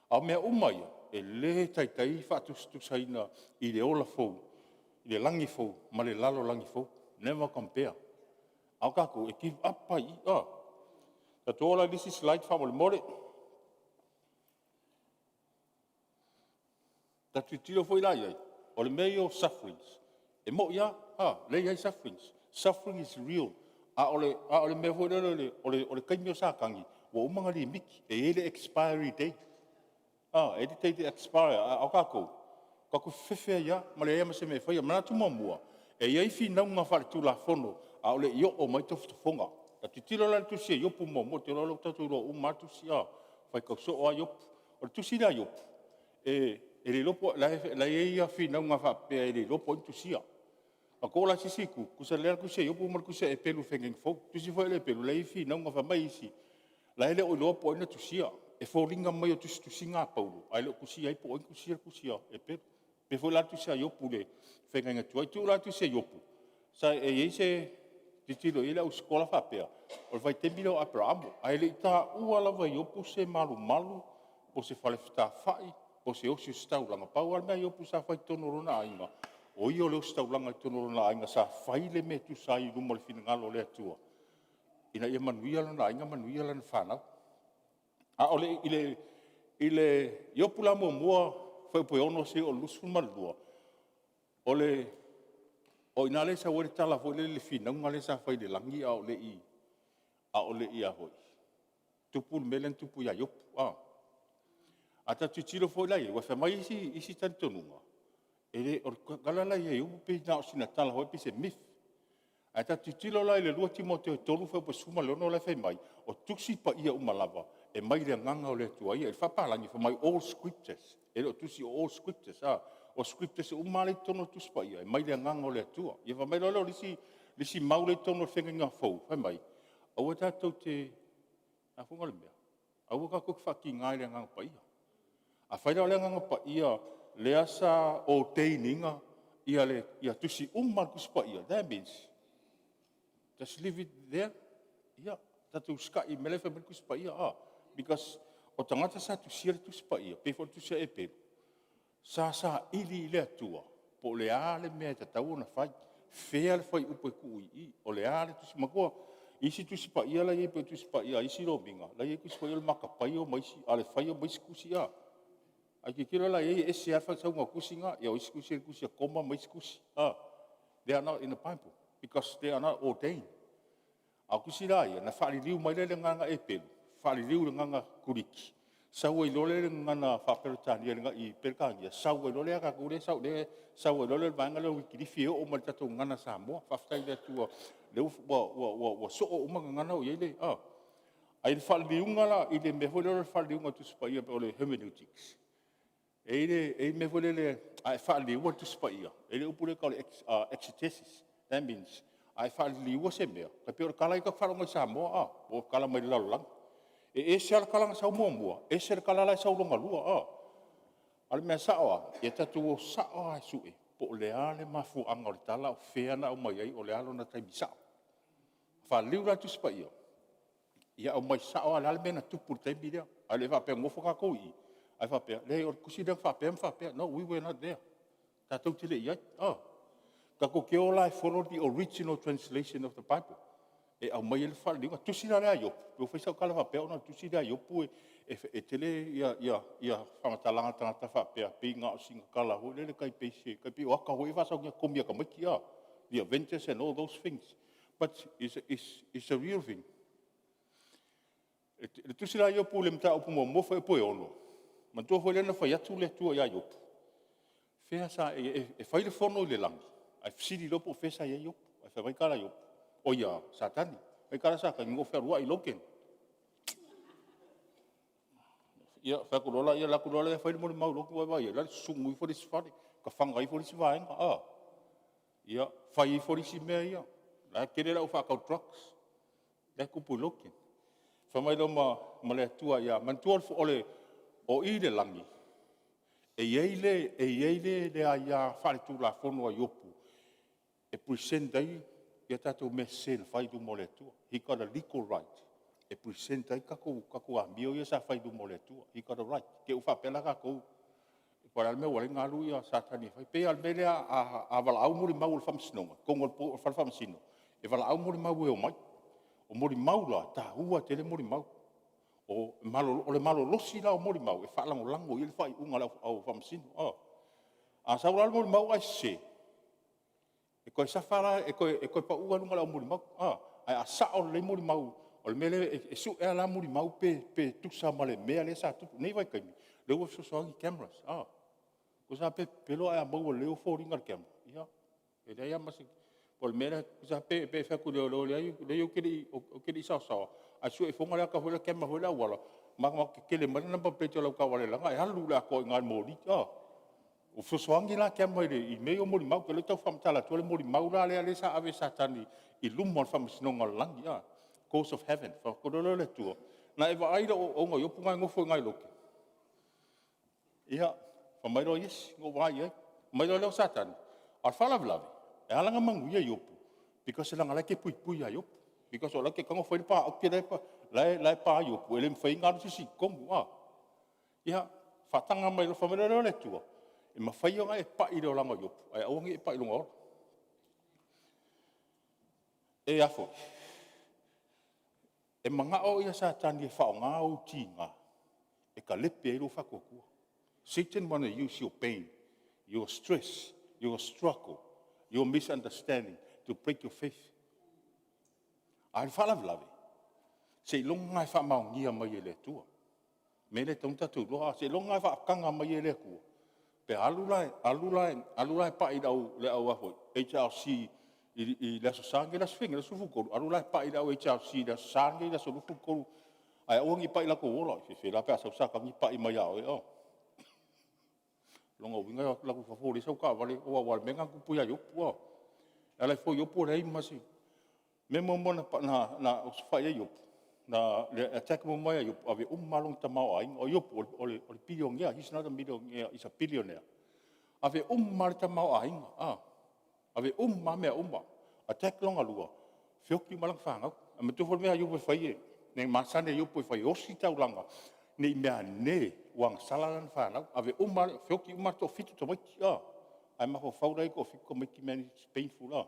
A o mea uma ia, e le taitai faatusatusaina i le ola fou, i le lagi fou ma le lalolagi fou. Never compare. A o tatou, e give up lava i i. Tatou o la i le isi slide faamolemole. Tatou tilotilo foi la i ai, o le mea ia o sufferings, e moni lava, o lea e i ai sufferings, suffering is real. A o le mea foi lele o le taimi o Satani, ua uma ona limiti, e i ai le expiry date. E i ai le date e expire ai, a o tatou, tatou te fefefe ai lava ma leai ma se mea e faia. Manatu muamua, e i ai finauga faaletulafono a o le i oo mai tofotofoga. A tilotilo la i le tusi a Iopu 1, ou te iloa o lea ua tatou iloa uma lava le tusi, e faitau soo lava Iopu. O le tusi lea a Iopu, e le iloa po o… la e i ai finauga faapea e le iloa po o ai na tusia. A tatou o la i le isi itu, tusa lelei lava le tusi a Iopu ma le tusi a Eperu o le Feagaiga Fou. O le tusi foi lea a Eperu, o la e i ai finauga, fai mai isi, la e le o iloa po o ai na tusia. E foliga mai o tusitusiga a Paulo, ae le o tusia ai po o ai na tusia le tusi a Eperu. E faapea foi la le tusi a Iopu i le feagaiga tuai. Tuu la le tusi a Iopu, e i ai se… tilotilo i ai le au sikolasikola faapea, o le vaitaimi lea o Aperamo. Ae le i taua lava e Iopu se malumalu po o se fale fetafa'i po o se osi ositaulaga. Pau lava le mea a Iopu sa fai i totonu o lona aiga, o ia o le ositaulaga i totonu o lona aiga sa fai le mea e tusa ai i luma o le finagalo o le Atua ina ia manuia lona aiga manuia lana fanau. A o le Iopu la 1 fuaiupu e 6 seia oo i le 22, o i ina lea e sau ai le tala foi lele i le finauga lea sa fai i le lagi a o le i tupu le mea lea na tupu ia Iopu. A tatou tilotilo foi la i ai, aua fai mai isi talitonuga, o le tala la ia Iopu pei na o sina tala foi lea pei se myth. Ae tatou tilotilo la i le 2 Timote 3:16 la e fai mai, o Tusi Paia uma lava, e mai le Agaga o le Atua ia. I le faapalagi fai mai all scriptures, e le o tusi o all scriptures. O scriptures uma lava lea e i totonu o le Tusi Paia, e mai le Agaga o le Atua. Ia fai mai loa lea o le isi mau lea i totonu o le Feagaiga Fou, fai mai, aua tatou te, o le a fuaga le mea? Aua tatou te faatiga i le Agaga Paia. Afai la o le Agaga Paia lea sa ordain ina tusi uma lava o le Tusi Paia, that means, just leave it there. Ia tatou usitai i le mea la e fai mai le Tusi Paia. Because o tagata sa tusia le Tusi Paia, e pei foi o le tusi a Eperu, sa saili i le Atua po o le a le mea e tatau ona fai. Fea le fuaiupu e tuu i i? O le a le Tusi? Manatua isi Tusi Paia la e i ai pei o Tusi Paia a isi lomiga, la e i ai Tusi Paia o le matapaio ma isi, a o le faia o isi tusi. A e tilotilo la i ai e ese lava le faasauga o tusi na, ia o isi tusi o tusi a Koma ma isi tusi, they are not in the Bible because they are not ordained. A o tusi la ia, na faaliliu mai lea i le gagana Eperu, faaliliu i le gagana Kuliki, sau ai loa lea i le gagana faa-Peretania i Peretania, sau ai loa lea ia tatou lea e sau ai loa le vaega lea o le Uikilifi e oo mai i le tatou Gagana Samoa. Faafetai i le Atua o lea ua soo uma gagana ua i ai le… Ae i le faaliliuga la i le mea foi lea o le faaliliuga o le Tusi Paia po o le hermeneutics, e i ai le mea foi lele a e faaliliua le Tusi Paia, e i ai le upu lea e tau o le exegesis. That means a e faaliliua se mea, e pei o le tala lea tatou te faalogo ai i Samoa po o tala mai le lalolagi. E ese lava le tala na sau muamua, ese le tala la e sau lona lua. A o le mea sao lava, ia tatou o sao lava e sue po o le a le mafuaaga o le tala a o fea na aumai ai, o le a lona taimi sao. Faaliliu la le Tusi Paia, ia aumai sao lava o le a le mea na tupu i le taimi lea. Ae le faapea e nonofo tatou i i ae faapea, leai o le tusi lea na faapea ma faapea. No, we were not there. Tatou te le i i ai. Tatou te o la e follow the original translation of the Bible e aumai ai le faaliliuga. O le tusi la lea a Iopu, ua fai sau tala faapea ona o le tusi lea a Iopu e tele faamatalaga a tagata faapea pei na o sina tala foi lele tai pei o ata foi ia e faasau e togi e tamaiti a, the adventures and all those things. But it's a real thing. O le tusi la o Iopu i le mataupu 1 fuaiupu e 6, manatua foi lea na fai atu le Atua ia Iopu, fea sa e i ai e fai le fono i le lagi ae fesili loa po o fea sa i ai Iopu. Ae fai mai le tala a Iopu, oi a Satani. Fai mai le tala a Satani, na ou fealuai i Logan. Ia fai atu loa lea, alu atu loa fai le molimau i Logan vaai i ai, o la e susu ifo le isi fale, fafaga ifo le isi vaega a. Ia, fai ifo le isi mea ia, la e tele le au faatau drugs la e tupu i Logan. Fai mai loa ma le Atua ia, manatua o i i le lagi, e i ai le aia faaletulafono a Iopu e present ai tatou mea sese na fai i luma o le Atua. He got a legal right e present ai tatou amio ia sa fai i luma o le Atua. He got a right. I te'i ua faapea la tatou po o le a le mea ua ala ai ona alu Satani e fai. E pei lava o le mea lea a valaau molimau a le Faamasinoga i totonu o le fale faamasino, e valaau molimau e omai. O molimau la, e taua tele molimau. O le malolosi la o molimau, e faalagolago i ai le faaiuga a le au faamasino. A sau la le molimau ae sese, e toe suffer la, e toe pau lava luga o le au molimau. Ae a sao lelei molimau, o le mea lea e sue lava la molimau pe tusa ma le mea lea sa tupu. O lenei vaitaimi, o lea ua fesoasoani cameras. Tusa lava pe pepelo ae a maua lelei ou foliga i le camera, ia, e leai lava ma se… O le mea lea, tusa lava pe fai atu i leoleo, leai ou te le i saosaoa, ae sue ifoga le ata foi lea o le camera i le auala, matamata tetele mai le number plate o lau taavale leaga e alu i le atoa i ina i le moli. Ua fesoasoani la camera i mea ia o molimau. Ou te le o tau faamatala atua le molimau la lea sa ave e Satani i luma o le Faamasinoga o le lagi, Court of Heaven. Ona faapea loa lea o le Atua, na e vaai i lau auauna Iopu na e nofo i ina i Lotu? Ia, fai mai loa, isi, na ou vaai i ai. Fai mai loa lea o Satani, a o le faalavelave, e ala ona manuia Iopu, because leaga o la e te puipui ia Iopu. Because o la e te tago fai le pa aute la e pa ai Iopu, e le mafai ona alu se isi i totonu. Ia, faataga mai loa, fai mai loa lea o le Atua, e mafai ona e pai i le olaga o Iopu, ae aua ne i e pai i lona ola. E manao Satani e faaaoga ou tiga e talepe ai lou faatuatua. Satan wanna use your pain, your stress, your struggle, your misunderstanding to break your faith. A o le faalavelave, seiloga lava e faamaonia mai e le Atua. O le mea lea e tatau ona tatou iloa, seiloga lava e faataga mai e le Atua, pe alu la e pai i le au HRC i le Aso Sa lenei o le aso fei nei? O le aso 13, alu la e pai i le au HRC i le Aso Sa lenei aso 23, ae aua ne i pai i latou ola. E fefe la pe a sau Satani pai mai ia oe. O lona uiga e o atu la i fafo ua leai sau taavale, aua o le mea lena na tupu ia Iopu. E ala ifo Iopu ua leai ma se… O le mea muamua na osofai ai Iopu, na attack muamua ia Iopu, ave uma lava lona tamaoaiga. O Iopu o le piliionea, he's not a millionaire, he's a billionaire. Ave uma lava le tamaoaiga, ave uma lava mea uma. Attack lona lua, feoti uma lana fanau. Ae manatua foi le mea a Iopu e fai, mea masani a Iopu e fai, e osi le taulaga ne i meaane ua agasala lana fanau. Ave uma lava, feoti uma le toafitu o tamaiti, ae mafaufau la e toafitu tamaiti, man it's painful.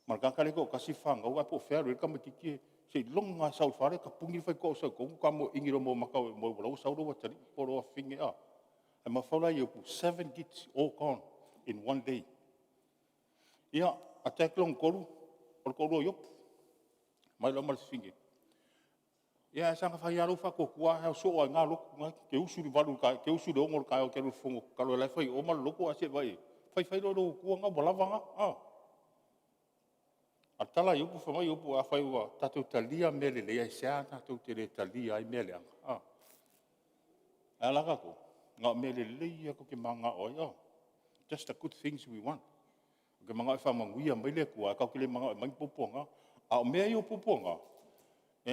Ma le tagata lea e toatasi le fanau, ae po o fea e alu i ai le tamaitiiti, seiloga lava e sau i le fale tapuni le faitotoa o sau i totonu faatoa moeina loa ma mata o la e ua sau lou atalii po o lou afafine. Ae mafaufau la Iopu, seven kids all gone in one day. Ia, attack lona 3, o le toalua o Iopu, omai loa ma le fafine. Ia ae saga fai lava lou faatuatua, ae o soo lava i na lotu na, e te usu i le 8 e te usu i le 6 i le taeao e te alu i le fono tatalo o la e fai i o ma le lotu ae se i vaai i ai. Fai fai loa i lou Atua lena, ua lava na. A o le tala a Iopu, fai mai Iopu, afai ua tatou talia mea lelei, aisea tatou te le talia ai mea leaga? A e a la tatou? Na o mea lelei lava tatou te mananao ai a? Just the good things we want. Ou te mananao e faamanuia mai le Atua ae tatou te le mananao e aumai ni puapuaga. A o mea ia o puapuaga, e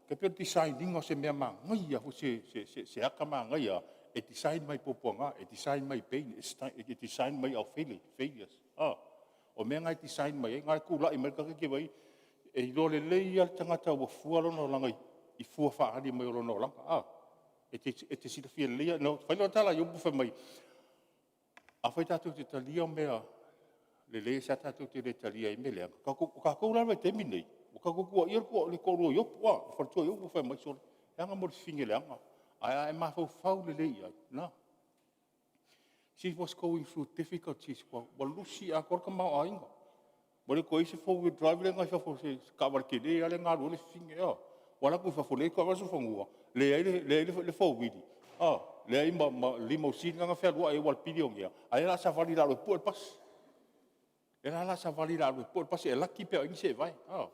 tai pei o le design ina o se mea manaia foi se ata manaia lava, e design mai puapuaga, e design mai pain, e design mai our failures. O mea na e design mai ai, na e tulai mai le tagata e te vaai e iloa lelei lava le tagata ua fua lona olaga i fua faaali mai o lona olaga. E te silafia lelei lava. Fai lea o le tala a Iopu fai mai, afai tatou te talia mea lelei, aisea tatou te le talia ai mea leaga? O tatou la i le vaitaimi lenei, ua tatou tuuaia le toalua o Iopu, le faletua o Iopu, fai mai, sole, leaga le mea o le fafine leaga. Ae a e mafaufau lelei i ai, she was going through difficulties, ua lusi atoa le tamaoaiga. Ua le toe i ai se four wheel drive lea na i fafo o se taavale tele lava lea na alu ai le fafine. Ua alu atu i fafo leai ni taavale solofanua, leai le four wheel, leai ma limousine lena na fealuai ai aua o le piliona, a o lea o le a savali o le a alu e pue le pasi. O lea la o le a savali o le a alu e pue le pasi, e laki pe a o i ai ni seevae. O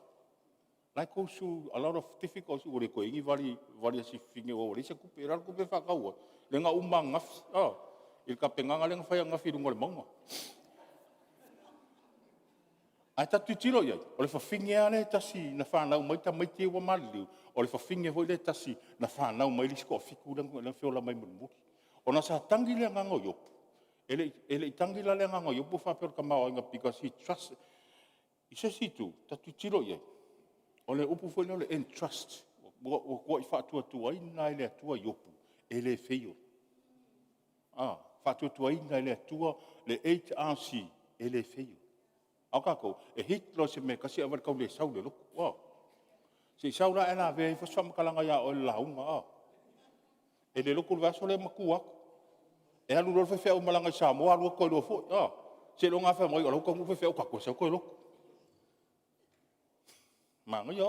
la e go through a lot of difficulties, ua le toe i ai ni vali a si fafine aua ua leai se tupe. O le a le tupe e faatau ai? Lea na uma ananafi i le tapenaga lea na fai ananafi i luga o le mauga. Ae tatou tilotilo i ai, o le fafine lava lea e tasi na fanau mai tamaiti ia ua maliliu, o le fafine foi lea e tasi na fanau mai ai le isi toafitu lea na feola mai mulimuli. Ona sa tagi le agaga o Iopu, e le i tagi la le agaga o Iopu faapea o le tamaoaiga because he trust. I se isi itu, tatou tilotilo i ai, o le upu foi lea o le entrust, ua matuai faatuatuaina lava e le Atua Iopu e le fail. Faatuatuaina e le Atua le HRC, e le fail. A o tatou, e hit loa i se mea e tasi ae vaai i ai i le tau le sau o le lotu. Se i sau la ae lavea ifo se faamatalaga ia oe i le lauga a. E le lotu i le vaiaso lea ma tu atu. E alu loa le faifeau e malaga i Samoa alu atu ai loa foi a. Seiloga lava fai mai o la e ua taunuu le faifeau ta toe sau toe lotu. Manaia.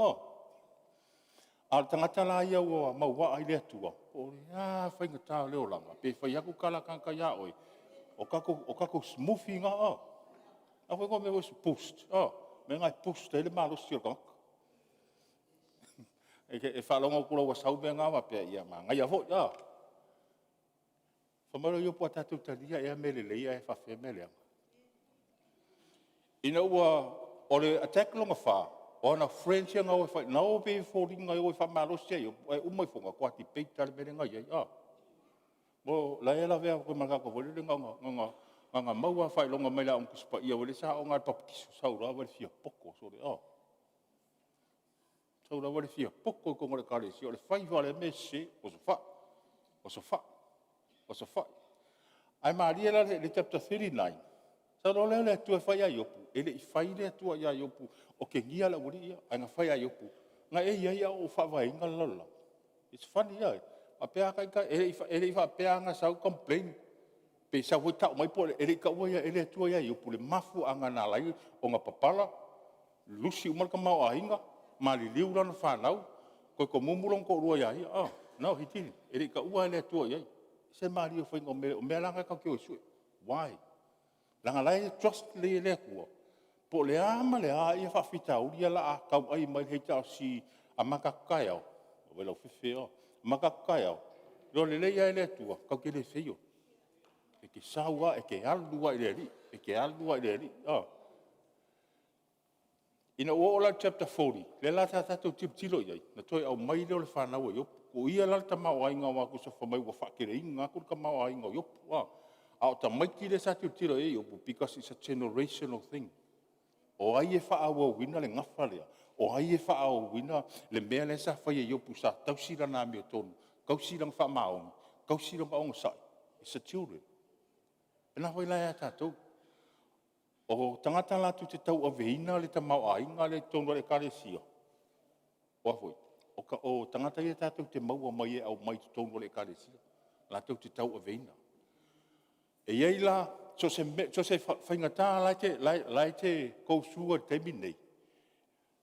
A o le tagata la ia ua mauaa i le Atua, po o le a lava le faigata o le olaga, pe fai atu tala a tagata ia oe, o tatou smoothie na. A fai atu boost, o mea na e boost ai le malosi o le tagata. E faalogo atu loa ua sau mea na faapea, ia manaia foi. Fai mai loa Iopu, a tatou talia ea mea lelei ae faapefea mea leaga? Ina ua… O le attack lona 4, o ana friends ia na o e fai, na o pei e foliga e o e faamalosi ia Iopu, ae uma ifo matua debate lava le mea lea na i ai a. O la e lavea atu ai ma le tagata foi lele na ona maua lava o le faailoga mai le Aoga Tusi Paia lea sa aooga i le papatiso, sau loa vaai i ai i le fia poto sole a. Sau loa vaai i le fia poto i totonu o le Ekalesia, o le fai foi lava o lea mea sese, oso fai, oso fai, oso fai. Ae malie la i le Chapter 39, sau loa lea o le Atua e fai ia Iopu, e le i fai le Atua ia Iopu otegia le aualii ia, ae na fai ia Iopu, na e i ai a o ou faavaeina le lalolagi? It's funny a, faapea lava ita, e le i faapea lava na sau complain pe sau foi tau mai po o le… E le i taua e le Atua ia Iopu le mafuaaga na ala ai ona papala, lusi uma le tamaoaiga, maliliu lana fanau, toe tomumu lona toalua ia ia. No he didn't. E le i taua lava e le Atua i ai. E ese le malie o faiga o mea, o mea la na tatou te o e sue, why? Leaga o la e trust lelei e le Atua, po o le a ma le a faafitauli ia o le a tauai mai le HRC amata atu taeao, vaai laufefe e, amata atu taeao, iloa lelei lava e le Atua, tatou te le fail. E te sau lava, e te alu lava i le Alii, e te alu lava i le Alii. Ina ua oo la i le Chapter 40, lea la sa tatou tilotilo i ai, na toe aumai lea o le fanau a Iopu. O ia la le tamaoaiga aua tusa fai mai ua faateleina atu le tamaoaiga o Iopu. A o tamaiti lea sa tilotilo i ai Iopu, because it's a generational thing. O ai e faaauauina le gafa lea? O ai e faaauauina le mea lea sa fai e Iopu sa tausi lana amiotonu, tausi lana faamaoni, tausi lona onosai? It's the children. O lena foi la ia tatou. O tagata latou te tauaveina le tamaoaiga lea i totonu o le Ekalesia, o a foi? O tagata ia tatou te maua mai e aumai i totonu o le Ekalesia latou te tauaveina. E i ai la, so o se faigata la e te go through ai i le taimi lenei,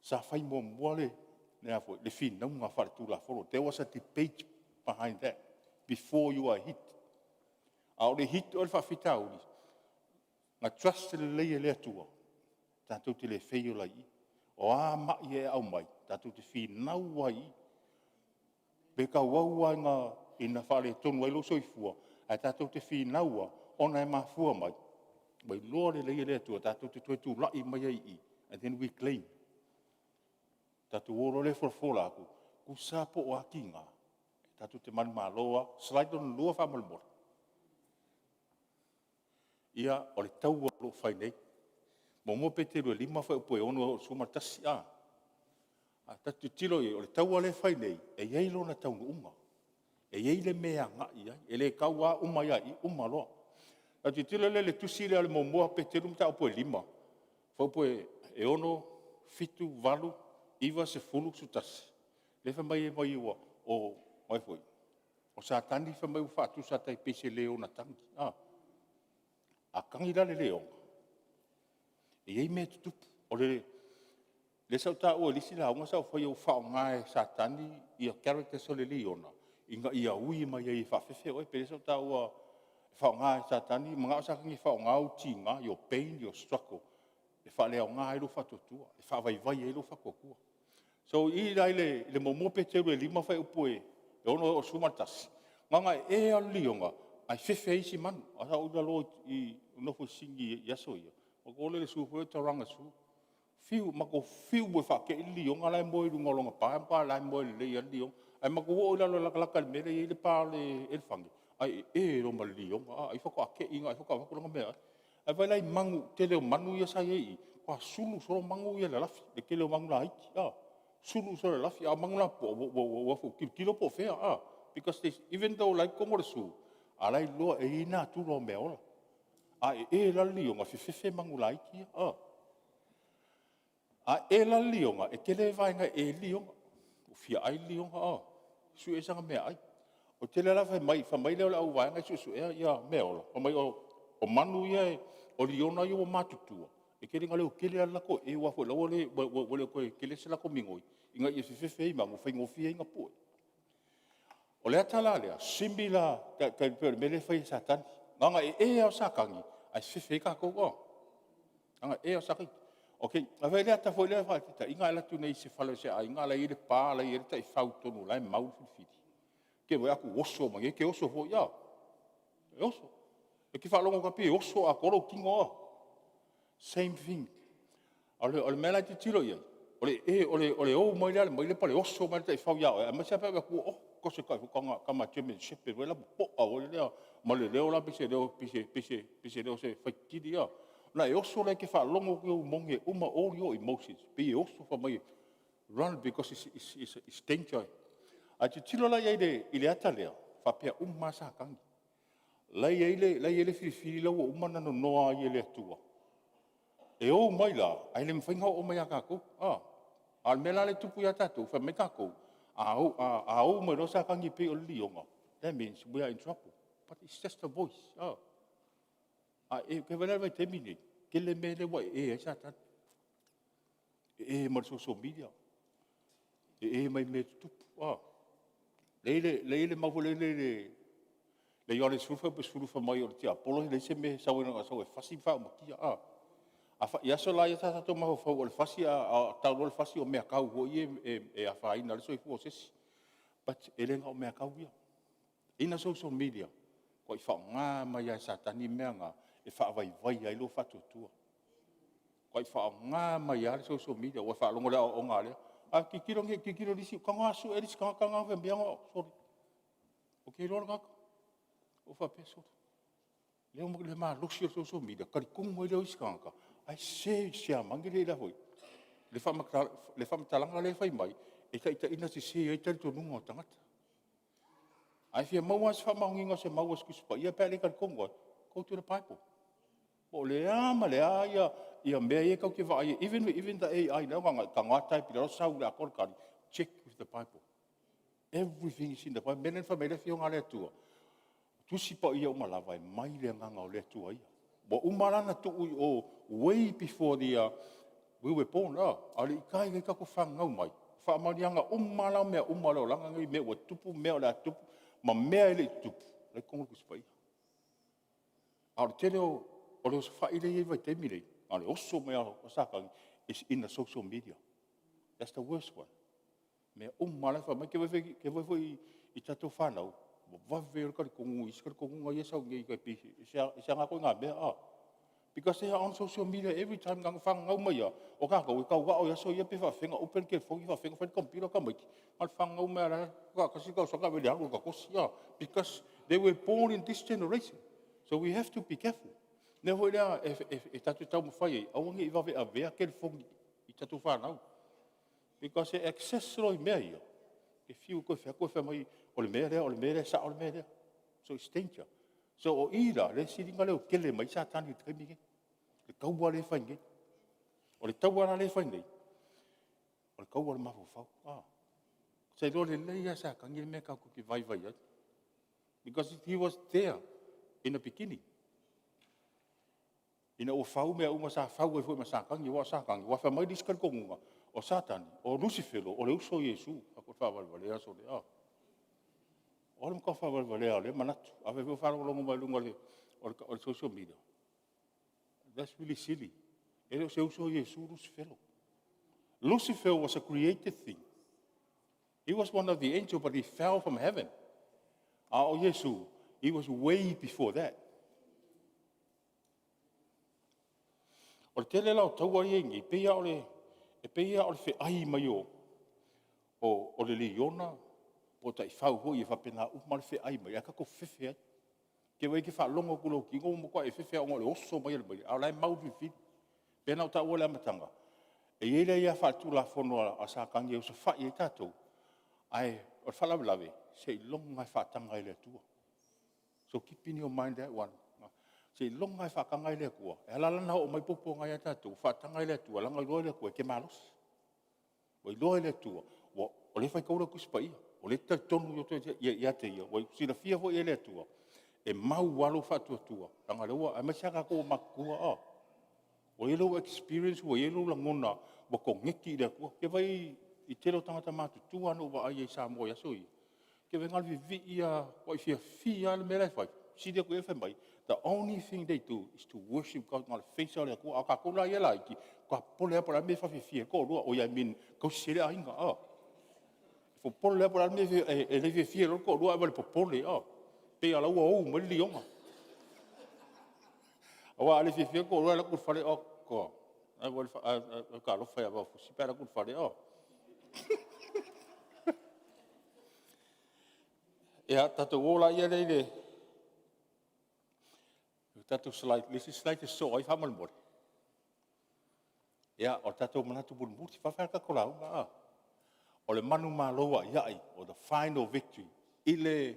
sa fai muamua le finauga faale-Tulafono. There was a debate behind that before you are hit. A o le i hit oe e le faafitauli, na trust lelei e le Atua, tatou te le fail ai i i. O a mai e aumai, tatou te finau lava i i. Pe tauau lava ina faaletonu ai lou soifua, ae tatou te finau lava, ona e mafua mai, ua iloa lelei e le Atua tatou te toe tulai mai ai i i, and then we claim. Ona tatou o loa lea e folafola atu, tusa lava po o a tiga, tatou te manumalo lava. Slide lona lua faamolemole. Ia, o le taua o lo o fai nei. 1 Peteru 5 fuaiupu e 6 e oo i le 11. A tatou tilotilo i ai, o le taua lea e fai nei, e i ai lona taunuuga. E i ai le mea e agai i ai, e le tau lava uma ai lava i i, uma loa. Ona tilotilo lea i le tusi lea 1 Peteru mataupu e 5, fuaiupu e 6, 7, 8, 9, 10, 11, lea e fai mai ai foi, o Satani fai mai ua faatusa e pei o se leona tagi. A tagi la le leona, e i ai mea e tutupu. O lea sa ou taua i le isi lauga sa ou faia ua faaaoga e Satani ia characters o le liona, ina ia ui mai ai e faafefe oe. Pei o lea sa ou taua e faaaoga e Satani, manao Satani e faaaoga ou tiga, your pain, your struggle e faaleaoga ai lou faatuatua, e faavaivai ai lou faatuatua. So i i la i le 1 Peteru 5 fuaiupu e 6 e oo i le 11, na ona ee lava o le liona ae fefe ai isi manu. Ae sa ou i lalo nofo i Sini i aso ia, ona matou o lea i le zoo foi lea o Tauranga Zoo, matou fiu e faatei le liona la e moe i luga o lona pa, la e moe lelei lava le liona. Ae matou oo i lalo e latalata i le mea la e i ai le pa o le elefane, ae ee loa ma le liona a, ai faatoa te i ai faatoa avatu lana meaai. Ae vaai la i manu i le tele o manu ia sa i ai i i, matua sulu solo manu ia lalafi, le tele o manu laiti a, sulu solo i le lalafi, a o manu lapopoa ua tilotilo po o fea a. Because even though o la e i totonu o le zoo, a o la e iloa e i ai natura o meaola. A ee la le liona, e fefefe manu laiti ia a. A ee la le liona, e tele vaega e ee ai le liona. Ua fia ai le liona a, sue sana meaai. O le tele la fai mai lea o le auvaega ia e suesuea meaola, fai mai o manu ia, o liona ia ua matutua, e tele ina leotele lava le latou ee aua foi o la ua le toe tele se latou migoi ina ia fefefe ai manu e faigofie ai ona pue. O le ata la lea, similar tai pei o le mea lea e fai e Satani, na ona ee lava o Satani ae fefefe ai tatou a. Na ona ee lava o Satani. Ok, ave le ata foi lea faataitaiga a e alu atu nei i se fale o se aiga a o la e i ai le pa la e i ai le taifau i totonu o la e mau le filifili, e te vaai atu oso mai nei, e te oso foi a, e oso. E te faalogo atu lava pei e oso atoa lou tino a. Same thing. O le mea la e tilotilo i ai, o le ou mai lea o le maile ma le oso mai o le taifau ia oe, aemaise lava pe a e vaai atu oka se taifau tama German Shepherd foi lea popoa foi lea ma le leo la e pei se leo o se faititili a. Ona e oso lea e te faalogo atu i ou moni e uma, all your emotions, e pei e oso fai mai run because it's danger. A tilotilo la i ai i le ata lea, e faapea uma lava Satani. O la e i ai le filifili la ua uma ona nonoa ai e le Atua, e ou mai la, ae le mafai ona oo mai ia tatou. A o le mea la lea e tupu ia tatou, fai mai tatou, a ou mai loa Satani pei o le liona, that means we are in trouble, but it's just a voice. Ou te vaai la i le vaitaimi lenei, tele mea ia ua ee ai Satani. E ee mai le social media, ee mai mea tutupu. Lea e i ai le mau foi lele i le Ioane 10, fai mai o le tiapolo e leai se mea e sau ai na ona sau e fasi ma faaumatia. I aso la ia sa tatou mafaufau o le fasi a tau loa le fasi o meatau foi ia e afaina ai le soifua o se isi. But e le na o meatau ia. In a social media, ua matuai faaaoga mai lava e Satani mea na e faavaivai ai lou faatuatua. Matuai faaaoga mai lava le social media. Ua e faalogo i le aoaoga a lea. A tilotilo nisi, tago lava sue le isi tagata lena fai mai, sole, ou te iloa le tagata. Ou faapea, sole, le malosi o le social media, talitonu ai lea o isi tagata, ae sese le faamatalaga lea e fai mai e taitaiinasese ai talitonuga o tagata. A e fia maua lava se faamaoniga o se mau a se Tusi Paia pe a e le talitonu ai, go to the Bible. Po o le a ma le a ia mea ia tatou te vaai ai, even the AI lea ua tago lava type i lalo sau i le atoa le tali, check with the Bible. Everything is in the Bible. O le mea lea na fai mai ai le Afioga a le Atua, o Tusi Paia uma lava e mai le Agaga o le Atua ia. Ua uma la ona tuu i o way before we were born, a o le i tai tatou fananau mai, faamaoniaga uma lava la o mea uma o le olaga lenei, mea ua tupu, mea o le a tutupu, ma mea e le i tutupu, o la e i totonu o Tusi Paia. A o le tele o le osofai lea e i ai i le vaitaimi lenei, na o le oso mai lava o Satani is in the social media. That's the worst one. O mea uma lava la e fai mai. E te vaai foi i tatou fanau, ua vave lava le talitonuga i isi talitonuga ia e sau nei tai pei e se aoga ituaiga mea a? Because they are on social media every time. Na ona fananau mai lava, o tatou e tau ao i aso ia pe faapefea ona open le telefoni, pe faapefea ona fai le computer tamaiti, na o le fananau mai lava faatoa tasi le tausaga ave i le alu i le katosi a, because they were born in this generation. So we have to be careful. O le mea foi lea e tatou te taumafai ai, aua ne i vave avea telefoni i tatou fanau, because e access loa i mea ia, e fiu e toe fai atu toe fai mai o le mea lea, o le mea lea, e sao le mea lea. So it's danger. So o i la lea e sili ona leotele mai ai Satani i le taimi lenei, le taua lea e fai nei. O le taua la lea e fai nei, o le taua o le mafaufau. Ou te iloa lelei lava e Satani le mea tatou te vaivai ai. Because he was there in the beginning. Ina ua fau mea uma sa fau ai foi ma Satani, aua o Satani, aua fai mai le isi talitonuga, o Satani, o Lusifelo o le uso a Iesu. Ou fai atu, faavalevalea sole, a. O le matua faavalevalea lava o lea manatu. Afai foi o faalogologo mai i luga o le social media, that's really silly. E le o se uso a Iesu Lusifelo. Lucifer was a created thing. He was one of the angels, but he fell from heaven. A o Iesu, he was way before that. O le tele la o taua ia e i ai nei, e pei lava o le feai mai o le liona po o taifau foi ia, e faapena uma lava le feai mai ae tatou fefefe ai. E te vaai e te faalogo atu i lou tino ua matua e fefe lava ona o le oso mai o le maile, a o la e mau le filifili. E pei ona ou taua i le amataga, e i ai le aia faaletulafono a Satani e osofai ai tatou, ae o le faalavelave, seiloga lava e faataga e le Atua. So keep in your mind that one. Seiloga lava e faataga e le Atua. E ala la ona oo mai puapuaga ia tatou, ua faataga e le Atua, leaga ua iloa e le Atua e te malosi. Ua iloa e le Atua, o lea e faitau lau Tusi Paia, o lea e te talitonu ia te ia, ua silafia foi e le Atua, e mau lava lou faatuatua, leaga o lea ua… aemaise lava tatou ua matutua. Ua i ai lou experience ua i ai lou lagona ua koneti i le Atua. E te vaai i le tele o tagata matutua na ou vaai ai i Samoa i aso ia, e te vaai na o le vivii lava, matuai fiafia lava i le mea la e fai. Fesili atu i ai ae fai mai, the only thing they do is to worship God na o le face lava o le Atua. A o tatou la ia laiti, e matua popole lava po o le a le mea e faafiafia ai le toalua, oi I mean tausi ai le aiga a. E popole lava po o le a le mea e le fiafia ai loa le toalua ae vaai i le popole, e pei lava o la e ua ou mai le lioga. Aua a le fiafia le toalua ae alu atu i le fale, oka, talofa ia Vao Fusi pe a alu atu i le fale. Ia, tatou o laia lea i le tatou slide, le isi slide e sosoo ai faamolemole. Ia, o le tatou manatu mulimuli. E faapefea la tatou lauga a? O le manumalo aiai, or the final victory i le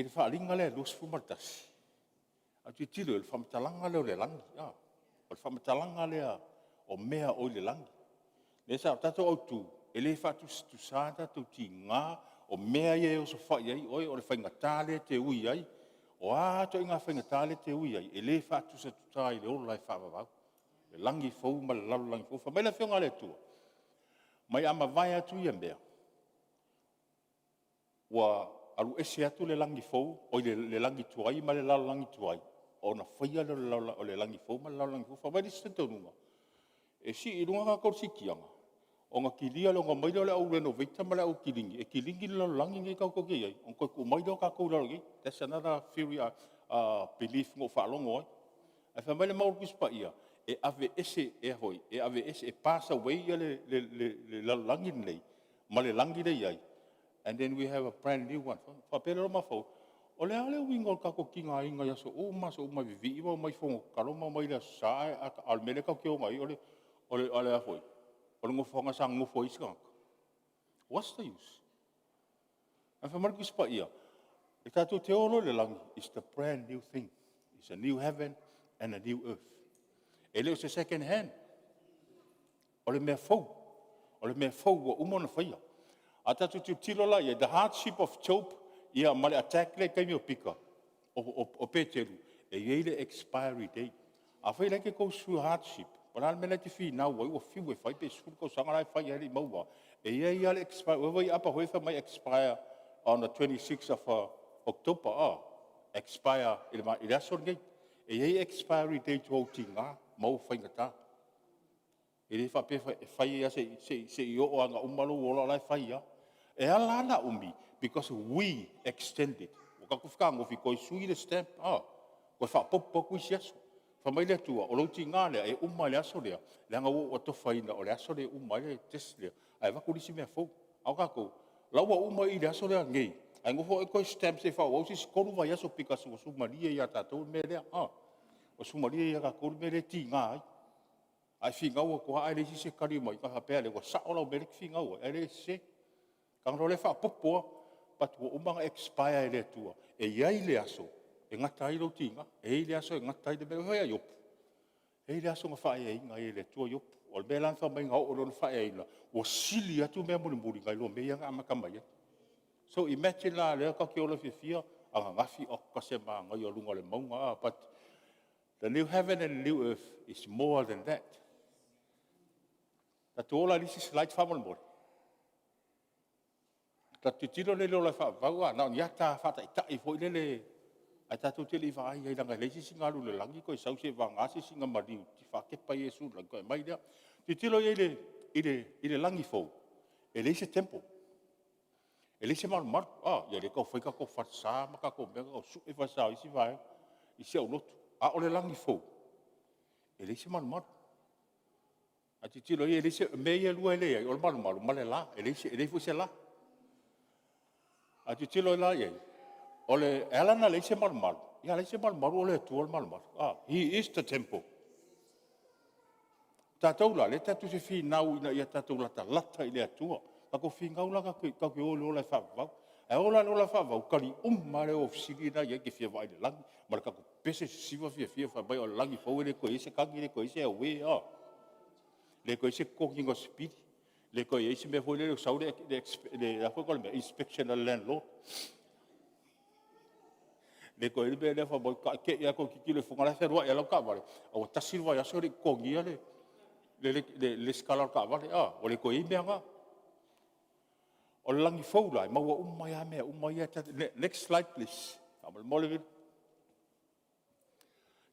faaaliga lea e 21, a ou tilotilo i ai, o le faamatalaga lea o le lagi, o le faamatalaga lea o mea o i le lagi. O le tatou autu, e le faatusatusaina tatou tiga, o mea ia e osofai ai oe, o le faigata lea e te ui ai. O a ituaiga faigata lea e te ui ai, e le faatusatusa i le ola e faavavau, le lagi fou ma le lalolagi fou. Fai mai le Afioga a le Atua, mai a mavae atu ia mea, ua alu ese atu le lagi tuai ma le lalolagi tuai, ona faia lea o le lagi fou ma le lalolagi fou. Fai mai le isi talitonuga, e sii i luga tatou i le siitiaga, ona kilia lea, ona omai lea o le au renovator ma le au kilini e kilini le lalolagi lenei tatou te i ai, ona toe tuu mai lea o tatou i lalo i i. That's another theory belief na ou faalogo ai. Ae fai mai le mau a le Tusi Paia, e aveese e aveese, e pass away le lalolagi lenei ma le lagi lea e i ai, and then we have a brand new one. Ona faapea lea o lou mafaufau, o le a le uiga o le tatou tigaina i aso uma aso uma e vivii ma omai i fono tatalo ma omai i le aso Sa, a o le mea lea tatou te o agai i ai o le nofoaga sa nonofo ai isi tagata. What's the use? Ae fai mai le Tusi Paia, e tatou te o loa i le lagi, is the brand new thing. It's a new heaven and a new earth. E le o se second hand, o le mea fou. O le mea fou ua uma ona faia. A tatou tilotilo la i ai, the hardship of Job ia ma le attack lea i le taimi o Pita, o Peteru, e i ai le expiry date. Afai la e te go through hardship, o le a le mea la e te finau ai ua fiu e fai pe 10 tausaga la e fai lava e le i maua lava. E i ai lava le expire, aua foi apa foi ia fai mai e expire on the 26 of October, expire i le aso lenei. E i ai expiry date o ou tiga ma ou faigata. E le faapea e fai ai lava seia oo ina uma lou ola o la e fai lava. E ala la ona umi, because we extend it. Ua tatou fetagofi e toe sui le stamp toe faaopoopo atu isi aso. Fai mai le Atua, o lou tiga lea, e uma i le aso lea, leaga ua ou atofaina o le aso lea e uma ai le test lea, ae avatu le isi mea fou. A o tatou, o la ua uma i le aso lea nei, ae nofo oe toe stamp se i faaauau se isi 3 vaiaso because ua sumalie ia tatou le mea lea. Ua sumalie ia tatou le mea lea e tiga ai. A e finau atu lava ae leai se isi e tali mai, ona faapea lea, ua sao lau mea lea e te finau ai, ae o lea e sese. Ona o lea faaopoopo lava, but ua uma ona expire e le Atua. E i ai le aso e gata ai lou tiga, e i ai le aso e gata ai le mea. Fai mai a Iopu, e i ai le aso na faaeaina ai e le Atua Iopu. O le mea la lena fai mai na oo loa ina faaeaina, ua sili atu mea mulimuli nai lo mea ia na amata mai ai. So imagine la o lea tatou te ola fiafia, ananafi, oka se manaia o luga o le mauga, but the new heaven and the new earth is more than that. Tatou o la i le isi slide faamolemole. Ona tatou tilotilo lea i le ola faavavau, na o ni ata lava faataitai foi lele, ae tatou te le i vaai i ai leaga e leai se isi na alu i le lagi toe sau seiavagana se isi na maliu e faatepa Iesu i le lagi ona toe aumai lea. Tilotilo i ai i le lagi fou, e leai se temple, e leai se malumalu. Ia lea e tau fai tatou falesa ma tatou mea, tau sue falesa o isi vaega, isi aulotu. A o le lagi fou, e leai se malumalu. A tilotilo i ai, o mea ia e lua e leai, o le malumalu ma le la, e leai foi se la. A tilotilo la i ai, e ala ona leai se malumalu, a leai se malumalu o le Atua le malumalu. He is the temple. O tatou la, lea tatou te finau ina ia tatou latalata i le Atua. Tatou finau la tatou te o i le ola faavavau. A o la i le ola faavavau, e tali uma lava le o o fesili la e i ai. E te fia vaai i le lagi ma le tatou pepese sisiva fiafia fai mai o le lagi fou e le toe i ai se tagi, le toe i ai se auē, le toe i ai se totogiina o se pili, le toe i ai se mea foi lele ua sau le a foi le mea, inspection a le landlord. Le toe i ai le mea lea fai mai faatoa te i lava toe tilotilo i le o la e fealuai lava lau taavale, ae ua tasi le vaiaso e le i totogia le resitala o le taavale. Ua le toe i ai mea na. O le lagi fou la, e maua uma ai lava mea uma ia. Next slide please, faamolemole Vili.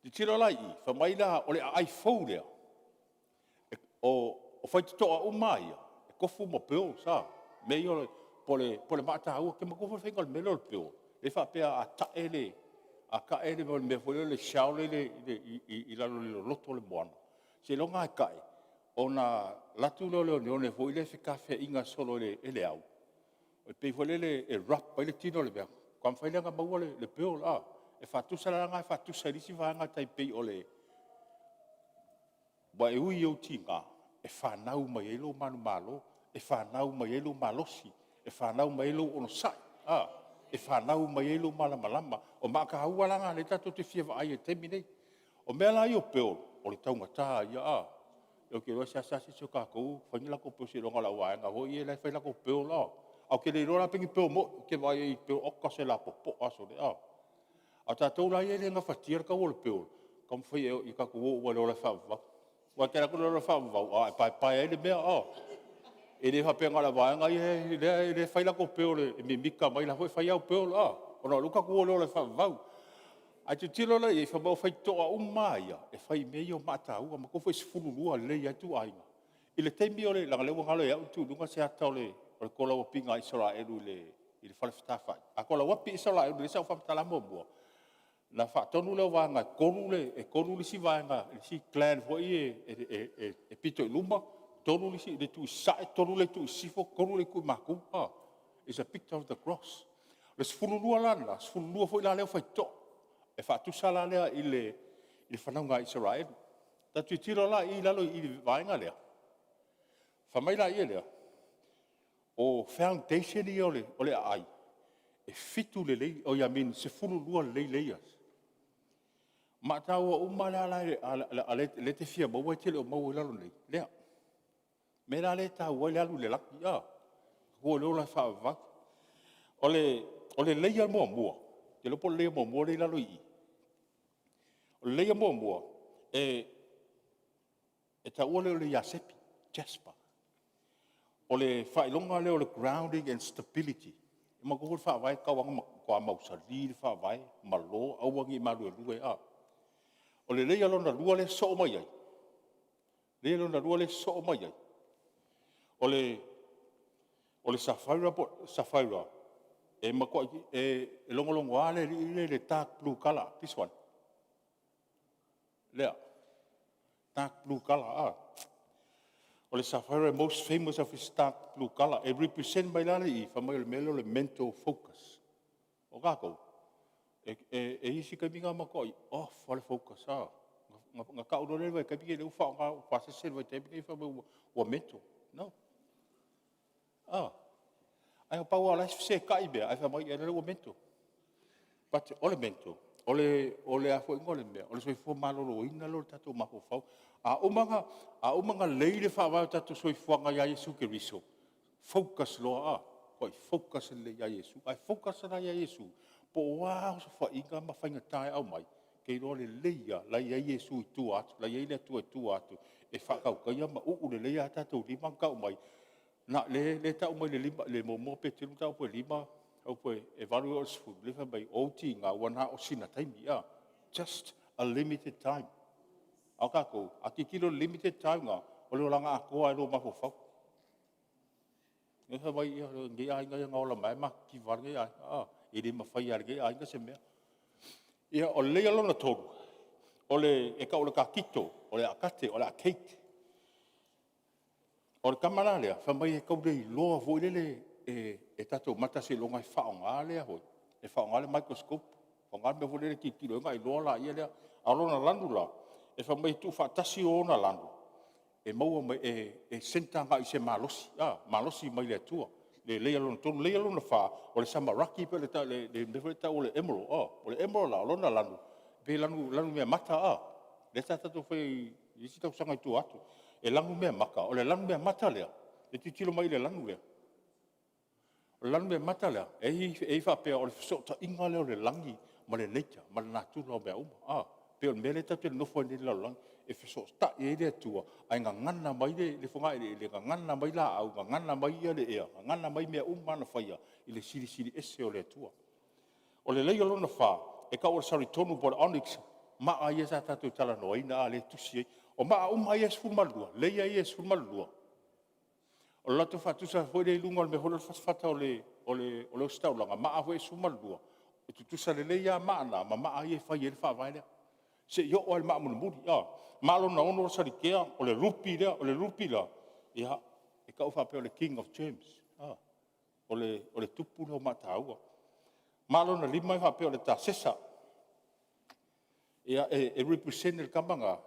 Tilotilo la i i, fai mai la o le aai fou lea, o faitotoa uma lava ia, e tofu ma pearls mea ia po o le maa taua. Ou te manatua foi le faiga o le mea lea o le pearl, lea faapea a tae le mea foi lea o le shell lea e i lalo i le loloto o le moana, seiloga lava e tae, ona alu atu lea o le oneone foi lea fetafeaiga solo e le au, e pei foi lele e rub ai le tino o le mea, faatoa mafai lea ona maua le pearl. E faatusa la lena e faatusa i le isi vaega e tai pei o le… Aua e ui i ou tiga e fanau mai ai lou manumalo, e fanau mai ai lou malosi, e fanau mai ai lou onosai, e fanau mai ai lou malamalama. O maa taua la na o lea tatou te fia vaai ai i le taimi lenei. O mea la ia o pearl, o le taugata ia. Ou te iloa e seasea se isi o tatou fai ni latou pearl seiloga o le vaega foi ia la e fai latou pearl. Ae ou te le iloa la pe ni pearl moni. Ou te vaai i pearl, oka se lapopoa sole… A o tatou la ia e le gafatia le tau o le pearl, taumafai ia tatou o uma i le ola faavavau. Aua e te alu atu i le ola faavavau, e paepae ai le mea. E le faapea na o le vaega ia e fai latou pearl e mimita mai o la e foi e fai au pearl, ona o lea ua tatou o i le ola faavavau. Ae tilotilo la i ai, fai mai o faitotoa uma lava ia, e fai i mea ia o maa taua. Manatua foi e 12 lelei lava ituaiga. I le taimi o le… leaga o lea ua galo ia te au ona tuu i luga se ata o le tolauapiga a Isaraelu i le fale fetafaai. A tolauapi Isaraelu, lea sa ou faamatala muamua, ona faatonu lea o vaega e 3 le isi vaega, le isi clan foi ia e pito i luma, 3 le itu i sasae, 3 le itu i sisifo, 3 le itu i matu. It's a picture of the cross. O le 12 la lena, o le 12 foi lea o faitotoa. E faatusa la lea i le fanauga a Isaraelu. Ta tilotilo la i lalo i le vaega lea, fai mai laia lea, o foundation ia o le aai, e 7 lelei, I mean e 12 lelei layers. Ma taua uma la, a o lea e te fia maua e te le o maua i lalo nei, lea. O le mea la lea e taua ai le alu i le lagi, fua i le ola faavavau. O le layer muamua, ou te iloa po o le layer muamua lea e i lalo i i. O le layer muamua, e taua lea o le iasepi, jasper. O le faailoga lea o le grounding and stability. Ia manatua foi le Faavae e tatau lava ona matua mausali le Faavae, malo aua ne i maluelue a. O le layer lona lua lea e sosoo mai ai, layer lona lua lea e sosoo mai ai, o le sapphire e matuai, e logologoa le alii lea i le dark blue colour, this one. Lea, dark blue colour. O le sapphire most famous of its dark blue colour. E represent mai la i i, fai mai o le mea lea o le mental focus. O tatou, e i ai isi taimi na matuai off lava le focus a. Ona tau loa lea i le vaitaimi lenei o lea ua faaaoga ua pasese le vaitaimi lenei fai mai ua mental. No. Ae na pau lava o la e fesetai mea, ae fai mai o lea ua mental. But o le mental, o le a foi le mea, o le soifua maloloina lea o le tatou mafaufau. A uma ona lelei le faavae o le tatou soifuaga ia Iesu Keriso, focus loa, matua focus lelei ia Iesu. A focus la ia Iesu, po o a osofaiga ma faigata e aumai, e te iloa lelei lava o la e i ai Iesu i tua atu, o la e i ai le Atua i tua atu e faatautaia ma uu lelei a tatou lima ma tau mai, lea e tau mai i le 1 Peteru mataupu e 5, upu e 8 e oo i le 10, lea fai mai, o ou tiga ua na o sina taimi, just a limited time. A o tatou, a tilotilo i le limited time lena, o le olaga atoa lava i lou mafaufau. Lea fai mai o lenei aiga na ola mai lava e matitiva lava lenei aiga. E le mafai lava e lenei aiga se mea. Ia, o le layer lona 3, e tau o le kakito, o le akate o le agate. O le tama la lea, fai mai e tau le iloa foi lele e tatou mata seiloga e faaaoga le microscope, faaaoga le mea foi lele e tilotilo ai ona e iloa lea. A o lona lanu la, e fai mai e tuufaatasi ona lanu, e maua mai, e centre agai i se malosi, malosi mai le Atua, le layer lona 3. O le layer lona 4, o le samaraki po o le mea foi lea e tau o le emerald. O le emerald la, o lona lanu, e pei e lanumeamata lea sa tatou faia i isi tausaga i tua atu. E lanumeamata, o le lanumeamata lea, e tilotilo mai i le lanu lea. O le lanumeamata lea, e i ai faapea o le fesootaiga lea o le lagi ma le nature ma le natura o mea uma. E pei o le mea lea tatou te nonofo ai nei i le lalolagi, e fesootai ai le Atua ae gagana mai le fogaeleele, gagana mai laau, gagana mai le ea, gagana mai mea uma lava na faia i le Silisili Ese o le Atua. O le layer lona 4, e tau o le saritonu po o le onyx, maa ia sa tatou talanoaina a lea e tusi ai. O maa uma ia e 12, layer ia e 12, o le latou faatusa foi lea i luga o le mea foi lea o le fatafata o le ositaulaga, maa foi ia e 12, e tutusa lelei lava maa na ma maa ia e fai ai le faavae lea, seia oo lava i le maa mulimuli. O le maa lona 6 o le salitea, o le rupi lea. O le rupi la, e tau faapea o le king of gems. O le tupu lea o maa taua. O le maa lona 5 e faapea o le tasesa. E represent e le tama lena,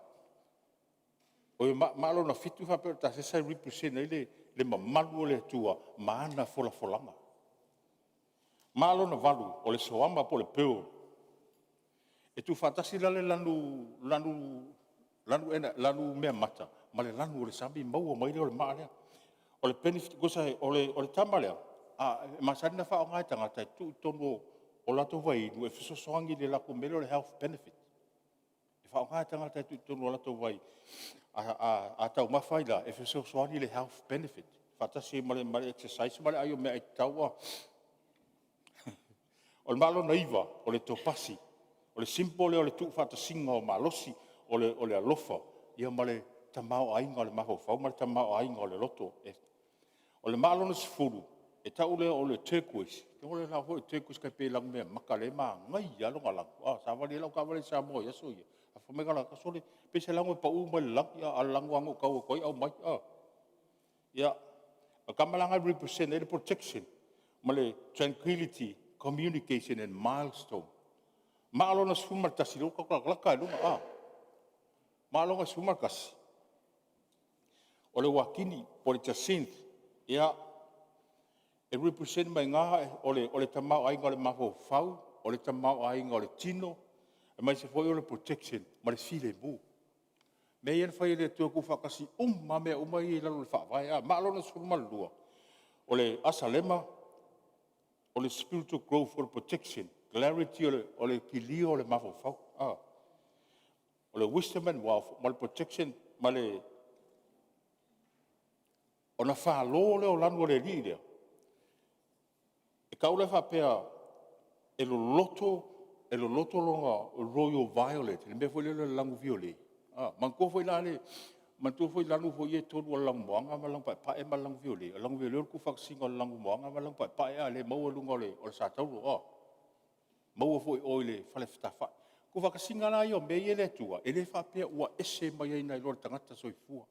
o le maa lona 7 e faapea o le tasesa e represent ai le mamalu o le Atua ma ana folafolaga. O le maa lona 8, o le soama po o le pearl. E tuufaatasi la le lanumeamata ma le lanu o le sami maua mai ai lea o le maa lea. O le benefit tusa o le tama lea, e masani ona faaaoga e tagata e tuu i totonu o latou vaiinu e fesoasoani i le latou mea lea o le health benefit. E faaaoga e tagata e tuu i totonu o latou vai, a taumafa ai la, e fesoasoani i le health benefit faatasi ai ma le exercise ma le ai o meaai tatau. O le maa lona 9, o le topasi. O le symbol lea o le tuufaatasiga o malosi, o le alofa ma le tamaoaiga o le mafaufau ma le tamaoaiga o le loto. O le maa lona 10, e tau lea o le turquoise. O le turquoise e tai pei e lanumeamata o lea e manaia lava lona lanu. Sa savali ai lau taavale i Samoa i aso ia, ae fai mai tagata, sole, pei se lanu e pau mai le lagi, a o le lanu lava na ou tau atu ai aumai. Ia, o le tama la lena e represent ai le protection ma le tranquility, communication and milestone. O le maa lona 11, lea ua ta latalata lava i luga a. O le maa lona 11, o le uatini po o le jacinth. Ia, e represent mai i ina o le tamaoaiga o le mafaufau, o le tamaoaiga o le tino, Aemaise foi o le protection ma le filemu. O mea ia na fai e le Atua e tuufaatasi uma lava mea uma ia i lalo o le Faavae. O Maa lona 12, o le Asalema, o le spiritual growth o le protection, clarity o le kilia o le mafaufau. O le wisdom and wealth ma le protection ma le... Ona falo lea o lanu o le alii lea, e tau lea faapea e loloto lona royal violet, le mea foi lea o le lanu violet. Manatua foi lanu ia e 3 o le lanumoana ma le lanu paepae ma le lanu violet. O le lanu violet o le tuufaatasiga o le lanumoana ma le lanupaepae lea e maua i luga o le satauro, maua foi i o i le Falefatafa'i. O le tuufaatasiga la lea o mea ia e le Atua, e le faapea ua ese mai ai loa le tagata soifua.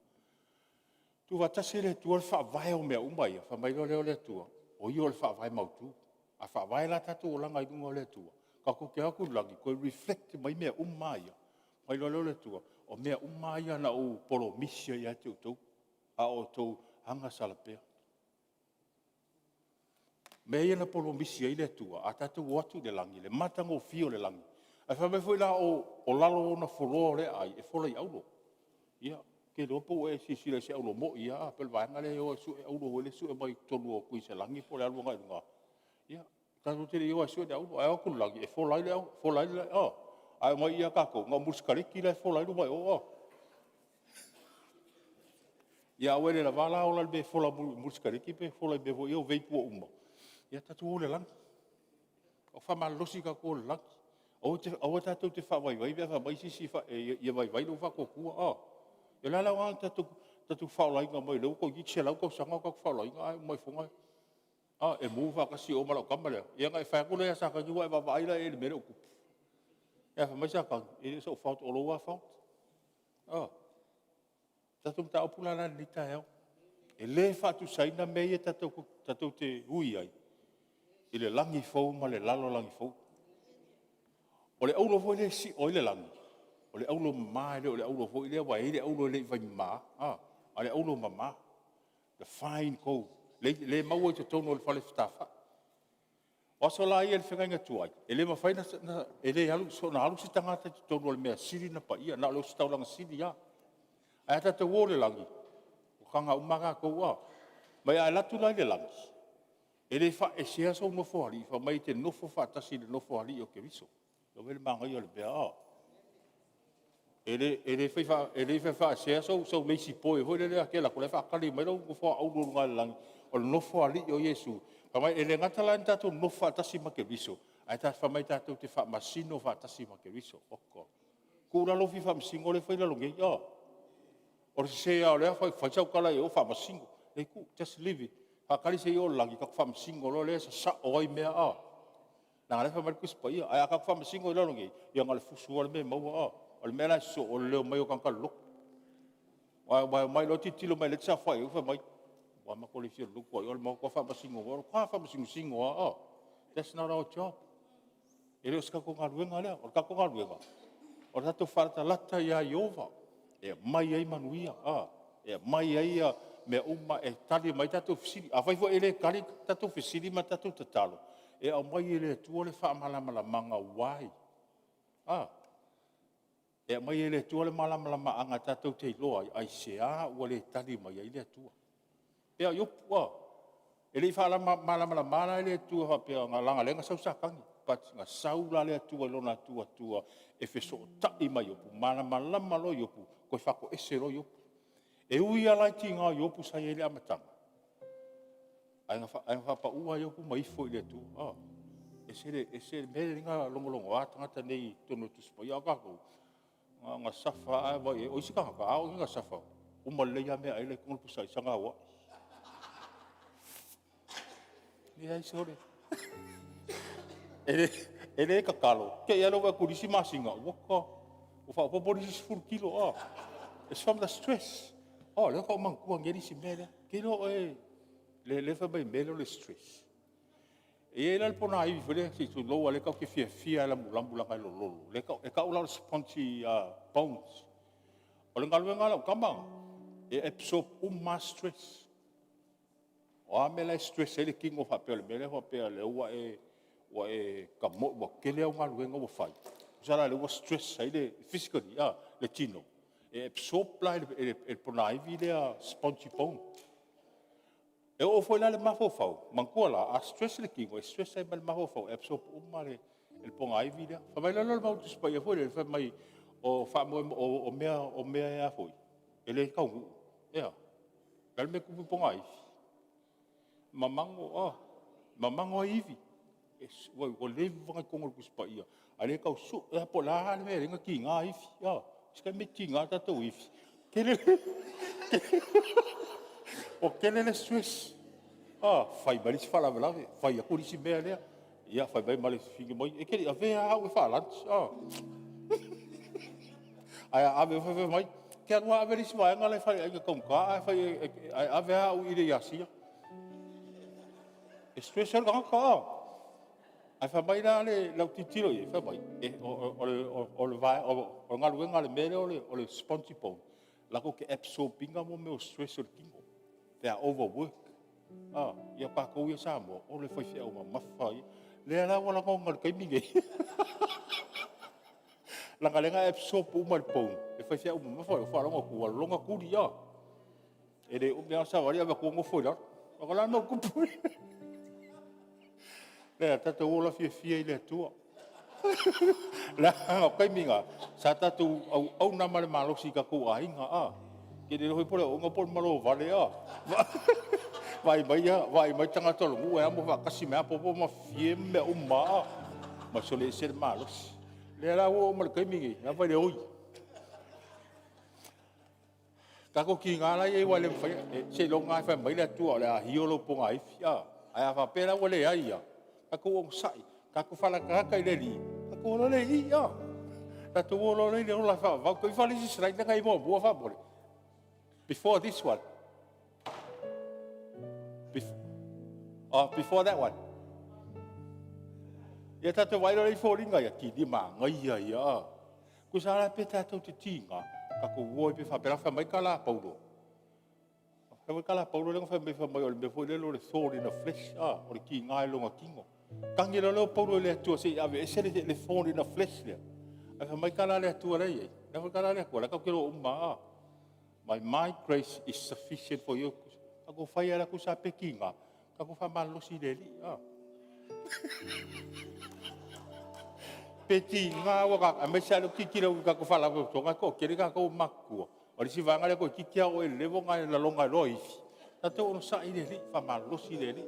Tuufaatasi e le Atua le faavae o mea uma ia, fai mai loa lea o le Atua, o ia o le Faavae mautu. A faavae la tatou olaga i luga o le Atua, tatou te o atu i le lagi, toe reflect mai mea uma lava ia, fai mai loa lea o le Atua, o mea uma lava ia na ou polomisi ai ia te outou a o outou agasala pea. O mea ia na polomisi ai le Atua, a tatou o atu i le lagi i le matagofie o le lagi. Ae fai mai foi la o lalo o ona floor o lea e ai, e fola i auro. Ia, ou te le iloa po ua e silasila i se auro moi lava po o le vaega lea e o e sue auro lea e sue mai totonu o Tuisalagi po o le alu agai i luga. Ia, tatou te le i o e sue ni auro, ae o atu i le lagi e fola ai le auro, fola ai le… Ae omai i i ia tatou, na o mulisakaleti la e fola ai luma i o. Ia ae ua le lava la ola i le mea e fola ai mulisakaleti pe fola i mea foi ia o vape ua uma, ia tatou o i le lagi. Faamalolosi tatou o i le lagi. Aua tatou te faavaivai pe a fai mai se isi ia vaivai lou faatuatua. O le a le aoga o le tatou faaolaina mai o lea ua toeitiiti 100 tausaga o tatou faaolaina ae uma ifo e mu faatasi oe ma lau tama lea, ia ona e fai atu lea ia Satani, ua e vaavaai la i ai i le mea lea ua tupu? Ae fai mai Satani, e le o sou fault o lou lava fault. O le tatou mataupu la i lenei taeao, e le faatusaina mea ia tatou te ui ai i le lagi fou ma le lalolagi fou. O le auro foi lea e sio ai le lagi, o le auro mama e le o le auro foi lea aua e i ai le auro e le i fai mama, a o le auro mama, the fine gold lea e maua i totonu o le Falefatafa'i. O aso la ia i le feagaiga tuai, e le mafai ona alu se tagata i totonu o le mea sili ona paia, na o le ositaulaga sili lava. Ae a tatou o i le lagi, ua taga uma lava tatou a. Ma a e alu atu la i le lagi, e le faaesea sou nofoalii, fai mai e te nofo faatasi i le nofoalii o Keriso. Vaai le manaia o le mea a? E le fai faasea sou lazy boy foi lele e te alu atu o la e faatali mai lou nofoa auro i luga i le lagi, o le nofoalii o Iesu. Fai mai, e le gata la ina tatou nonofo faatasi ma Keriso, ae fai mai tatou te faamasino faatasi ma Keriso. Oka. Tuu la lou fia faamasino lea e fai i lalo nei a? O le sese lava o lea, fai sau tala i o faamasino. Leai tuu, just leave it, faatali se i oo i le lagi tatou faamasino loa lea sasao ai mea a? Leaga o lea e fai mai le Tusi Paia, ae a tatou faamasino i lalo nei, ia na o le fusu lava le mea e maua a. O le mea la e sosoo, o le le omai o tagata loloto. Aua e omai loa tilotilo mai lea e te saofai ai fai mai, ua matou le fia lolotu lava i o, matua faamasinosino lava a. That's not our job. E le o se tatou galuega lea. O le tatou galuega, o le tatou faalatalata ia Ieova e aumai ai manuia, e aumai ai mea uma e tali mai ai tatou fesili. Afai foi e le tali tatou fesili ma tatou tatalo, e aumai e le Atua le faamalamalamaga why. E aumai e le Atua le malamalamaaga tatou te iloa ai, aisea ua le tali mai ai le Atua. E pei lava o Iopu, e le i faamalamalamaina la e le Atua faapea leaga o lea na sau Satani, but na sau la le Atua i lona atuatua e fesootai ma Iopu, malamalama loa Iopu, toe faatoese loa Iopu. E ui lava la i tiga o Iopu sa i ai i le amataga, ae na faapau lava Iopu ma ifo i le Atua. E ese le mea lea na logologoa tagata nei i totonu o le Tusi Paia. A o tatou, na ona suffer lava ae vaai i ai. O isi tagata, a oo ina suffer, uma lelei lava meaai la e i totonu o le pusa aisa gauai. Leai sole, e le tatalo, te i lava lea ua vaai atu i le isi masina ua faaopoopo le isi 10 kilo. It's from the stress. O lea faatoa ou manatua nei le isi mea lea. Ou te iloa oe, lea e fai mai i le mea lea o le stress. E i ai la le ponaivi foi lea se i tulou lava o lea tatou te fiafia lava e lamulamu leaga e lololo, e tau la o le spongy bones. O le galuega a lau tama, e absorb uma lava stress. O a mea la e stress ai le tino faapea o le mea lea faapea o lea ua e tamoe ua tele au galuega ua fai, Tusa la lea ua stress ai le physically le tino, e absorb la e le ponaivi lea spongy bone. E oo foi la i le mafaufau, manatua la a stress le tino, e stress ai ma le mafaufau, e absorb uma lava e le ponaivi lea. Fai mai la lea o le mau Tusi Paia foi lele, fai mai o mea e le taunuu, e a? O le a le mea e tupu i le ponaivi? Mamago, mamago ai ivi. Ua leva ona i totonu o le Tusi Paia, a o lea e tau sue lava po o le a le mea e ala ai ona tiga ivi. Se taimi tiga o tatou ivi, ua tele le stress, fai mai le isi faalavelave, fai atu le isi mea lea, ia fai mai ma le isi fesili mai, e te le i avea lava au e faa-lunch? Ae a ave fai mai, e te alu lava ave le isi vaega la e i le faleaiga i taugata ae ave lava au i le i Asia. E stress ai le tagata a? Ae fai mai la lau tilotilo i ai, fai mai, o le galuega a le mea lea o le spongy bone, latou te absorb ina mea o stress o le tino pe a overwork. Ia o tatou ia Samoa, o le faifeau mamafa ia. Lea la ua lagona i le taimi lenei, leaga o lea na absorb uma e le bone, le faifeau mamafa lea, ou faalogo atu ua lologa tuli. E le umi lava o savali ave atu nofo i lalo. O le a le mea ua tupu? Leai, tatou ola fiafia i le Atua. Leaga o taimi na, sa tatou auauna ma le malosi i tatou aiga. Ou te le iloa foi po o le auauna po o le malo vale. Vaai mai tagata o le nuu e amo faatasi mai lava popo ma fafie ma mea uma lava. Fai mai, sole, e ese le malosi. O lea la ua oo mai i le taimi lenei, vaai i le oi. Tatou tiga la e i ai aua e le mafai ona… seiloga lava e fai mai le Atua o le a heal lou ponaivi. Ae a faapea la ua leai lava, tatou onosai, tatou faalatalata i le Alii, tatou o loa lea i i, tatou o loa i le ola faavavau. Tuu ifo le isi slide lea na i ai muamua faamolemole. Before this one. Before that one. Ia tatou vaai la i foliga ia, tele manaia ia. Tusa lava la pe tatou te tiga, tatou o ai pea faapena. Fai mai tala a Paulo, fai mai tala a Paulo lea na fai mai, o le mea foi lele o le thorn in the flesh, o le tiga i lona tino. Tagi loa lea o Paulo i le Atua se i aveese le thorn in the flesh lea, ae fai mai tala a le Atua la e i ai. O le a foi le tala a le Atua? O la tatou te iloa uma lava. My grace is sufficient for you. Tatou fai lava tusa pe tiga, tatou faamalolosi i le Alii. Pe tiga lava, aemaise lava lou tilotilo i tatou faalapotopotoga e toatele tatou ua matutua. O le isi vaega lea toeitiiti lava oo i le level lena e lagona ai loa ivi. Tatou onosai i le Alii, faamalolosi i le Alii.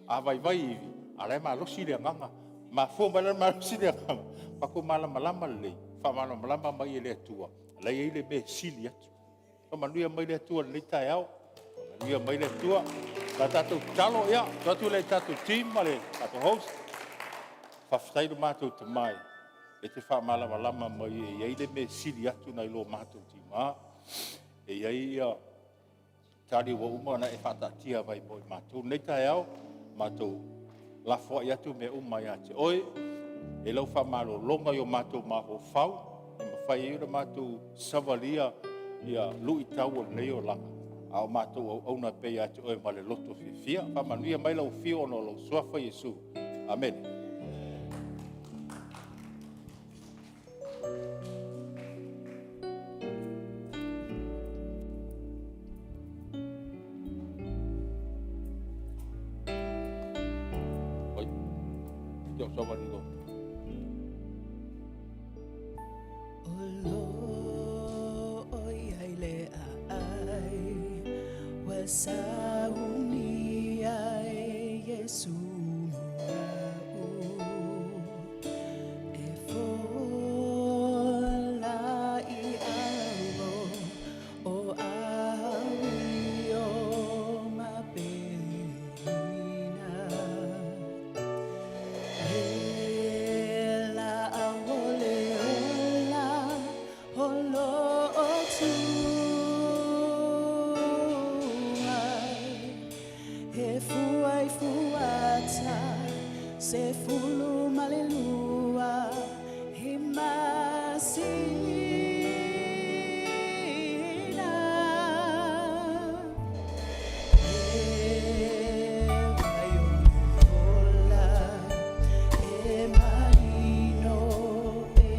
A vaivai ivi, a o la e malosi le agaga. E mafua mai la le malosi o le agaga, tatou malamalama lelei, faamalamalama mai e le Atua o la e i ai le mea e sili atu. Faamanuia mai le Atua i lenei taeao. Faamanuia mai le Atua. O le a tatou tatalo, tuu atu lea i le tatou team ma le tatou host. Faafetai i lo matou Tama e te faamalamalama mai e i ai le mea e sili atu nai lo matou tiga. E i ai tali ua uma ona e faataatia mai mo i matou i lenei taeao, matou lafoai atu mea uma ia te oe. E i ai lau faamalologa i o matou mafaufau e mafai ai ona matou savalia luitau o lenei olaga, a o matou auauna pea ia te oe ma le loto fiafia. Faamanuia mai lau afio ona o lou suafa Iesu. Amene. O lo o i ai le aai ua saunia e Iesu mo a'u, e fola i alo o au i o mapelina. Le laau o le ola o lo o tu ai, he fua i fuata 12 he masina. E wai o le ola e marino e.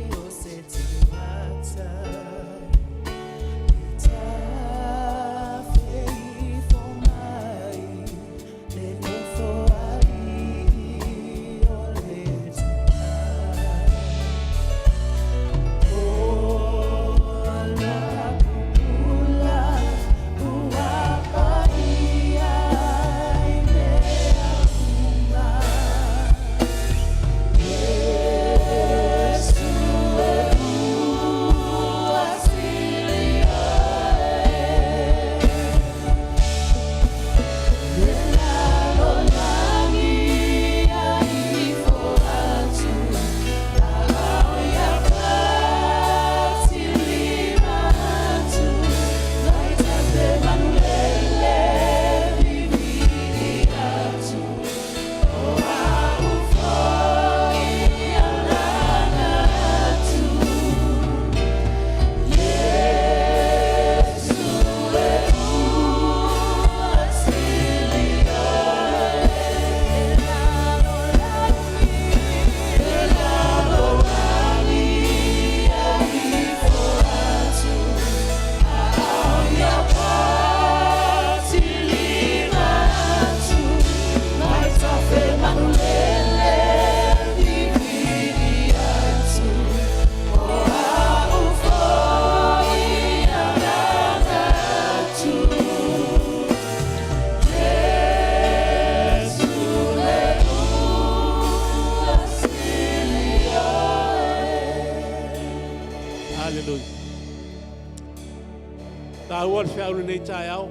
Taua le feau lenei taeao.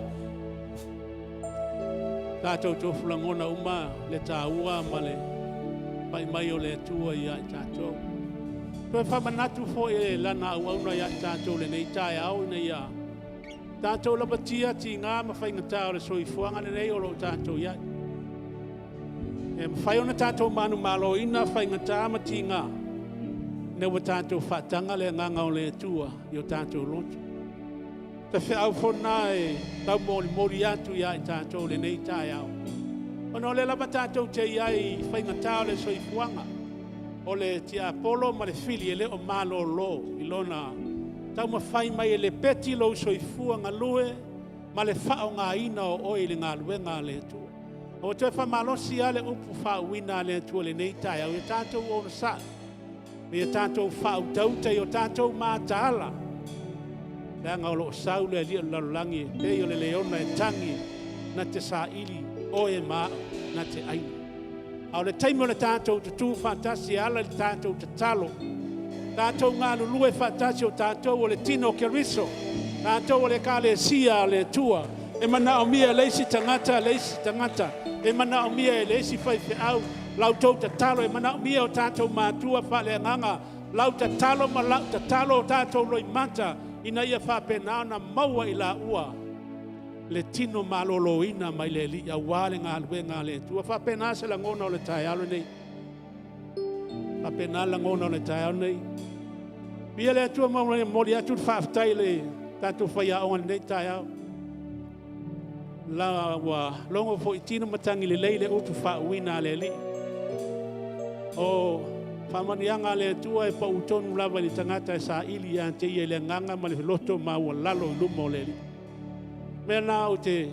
Tatou tofu lagona uma le taua ma le pai mai o le Atua ia i tatou. Toe faamanatu foi e lana auauna ia i tatou lenei taeao ina ia tatou lamatia tiga ma faigata o le soifuaga lenei o lo o tatou i ai. E mafai ona tatou manumaloina faigata ma tiga ina ua tatou faataga le agaga o le Atua i o tatou loto. Se feau foi lena e taumolimoli atu ia i tatou lenei taeao. Ona o lea lava tatou te i ai i faigata o le soifuaga, o le tiapolo ma le fili e le o malolo i lona taumafai mai e lepeti lou soifua galue ma le faaaogaina o oe i le galuega a le Atua. Ua toe faamalosi lava le upu faauuina a le Atua i lenei taeao, ia tatou onosai, ia tatou faautauta i o tatou mataala, leaga o lo o sau le alii o le lalolagi e pei o le leona e tagi na te saili oe ma au na te aina. A o le taimi o le tatou tutū faatasi e ala i le tatou tatalo, tatou galulue faatasi o tatou o le tino o Keriso, tatou o le Ekalesia a le Atua, e manaomia e le isi tagata le isi tagata, e manaomia e le isi faifeau la outou tatalo, e manaomia e o tatou matua faaleagaga lau tatalo ma lau tatalo, o tatou loimata ina ia faapena ona maua i laua le tino maloloina mai le Alii aua le galuega a le Atua. Faapena se lagona o le taeao lenei. Faapena le lagona o le taeao lenei. Viia le Atua ma momoli atu le faafetai i le tatou faiaoga i lenei taeao. La ua logo foi i tino matagi lelei le upu faauuina a le Alii. O faamanuiaga a le Atua e pau tonu lava i le tagata e saili ia te ia i le agaga ma le loto maualalo i luma o le Alii. Mea na ou te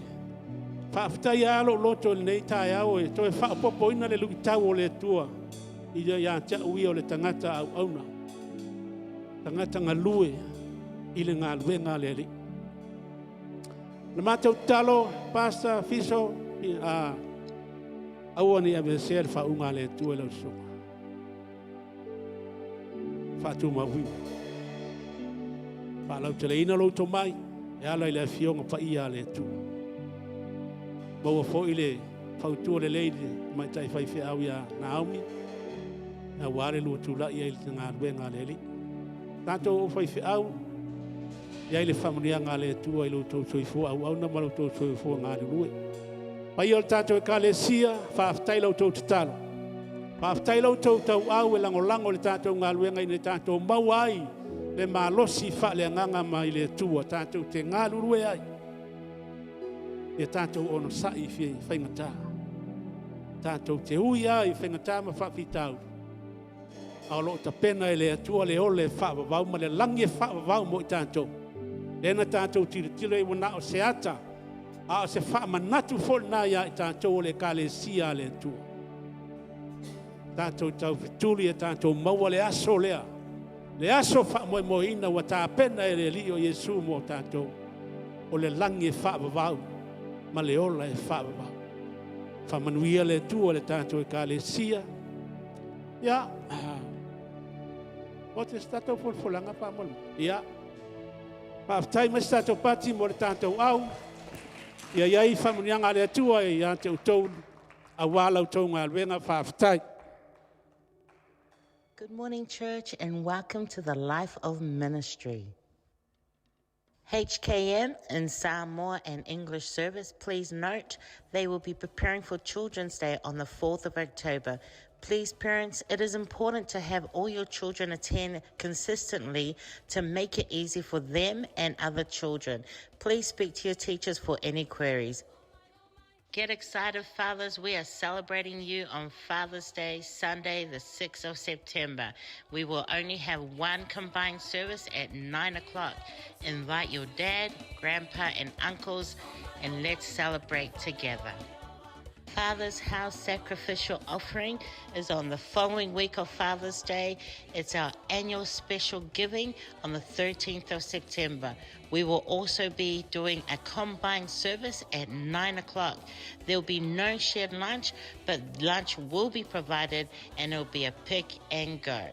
faafetai ai lou loto i lenei taeao e toe faaopoopoina le luitau o le Atua ia te au ia o le tagata auauna, tagata galue i le galuega a le Alii. Na matou tatalo, Pastor Fiso, aua ne i aveesea le faauuga a le Atua i lau susuga. Faatumauina. Faalauteleina lou tomai e ala i le afioga paia a le Atua. Maua foi le fautua lelei i le tamaitai faifeau ia Naomi, aua le lua tulai ai i le galuega a le Alii. Tatou faifeau, i ai le faamanuiaga a le Atua i lo outou soifua auauna ma lo outou soifua galulue. Paia o le tatou Ekalesia, faafetai la outou tatalo. Faafetai la outou tauau e lagolago i le tatou galuega ina ia tatou maua ai le malosi faaleagaga mai le Atua tatou te galulue ai. Ia tatou onosai i faigata. Tatou te ui lava i faigata ma faafitauli, a o lo o tapena e le Atua le ole e faavavau ma le lagi e faavavau mo i tatou. Lea na tatou tilotilo ai ua na o se ata, a o se faamanatu foi lena ia i tatou o le Ekalesia a le Atua. Tatou taufetuli e tatou maua le aso lea, le aso faamoemoeina ua tapena e le Alii o Iesu mo tatou, o le lagi e faavavau ma le ola e faavavau. Faamanuia le Atua i le tatou Ekalesia. Ia, o te se tatou folafolaga faamolemole. Ia, faafetai mai se tatou pati mo le tatou au. Ia i ai faamanuiaga a le Atua ia te outou aua la outou galuega. Faafetai. Good morning, church, and welcome to the Life of Ministry. HKM in Samoa and English service, please note they will be preparing for Children's Day on the 4th of October. Please, parents, it is important to have all your children attend consistently to make it easy for them and other children. Please speak to your teachers for any queries. Get excited, fathers. We are celebrating you on Father's Day, Sunday, the 6th of September. We will only have one combined service at 9 o'clock. Invite your dad, grandpa, and uncles, and let's celebrate together. Father's House Sacrificial Offering is on the following week of Father's Day. It's our annual special giving on the 13th of September. We will also be doing a combined service at 9 o'clock. There'll be no shared lunch, but lunch will be provided and it'll be a pick and go.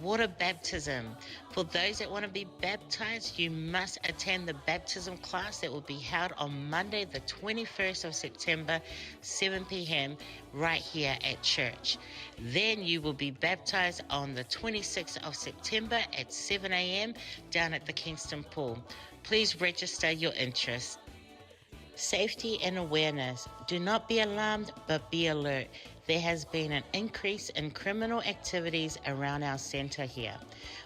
Water baptism. For those that want to be baptized, you must attend the baptism class that will be held on Monday, the 21st of September, 7 p.m., right here at church. Then you will be baptized on the 26th of September at 7 a.m. down at the Kingston Pool. Please register your interest. Safety and awareness. Do not be alarmed, but be alert. There has been an increase in criminal activities around our centre here.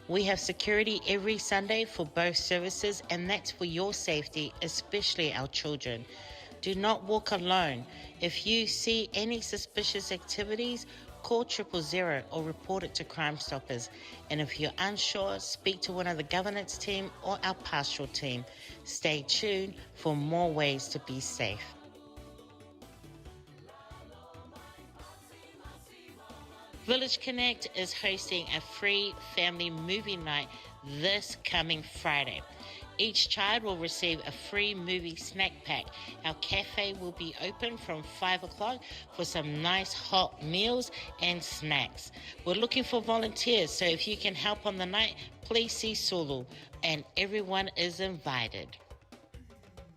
We have security every Sunday for both services, and that's for your safety, especially our children. Do not walk alone. If you see any suspicious activities, call 000 or report it to Crime Stoppers. And if you're unsure, speak to one of the governance team or our pastoral team. Stay tuned for more ways to be safe. Village Connect is hosting a free family movie night this coming Friday. Each child will receive a free movie snack pack. Our cafe will be open from 5 o'clock for some nice hot meals and snacks. We're looking for volunteers, so if you can help on the night, please see Sulu, and everyone is invited.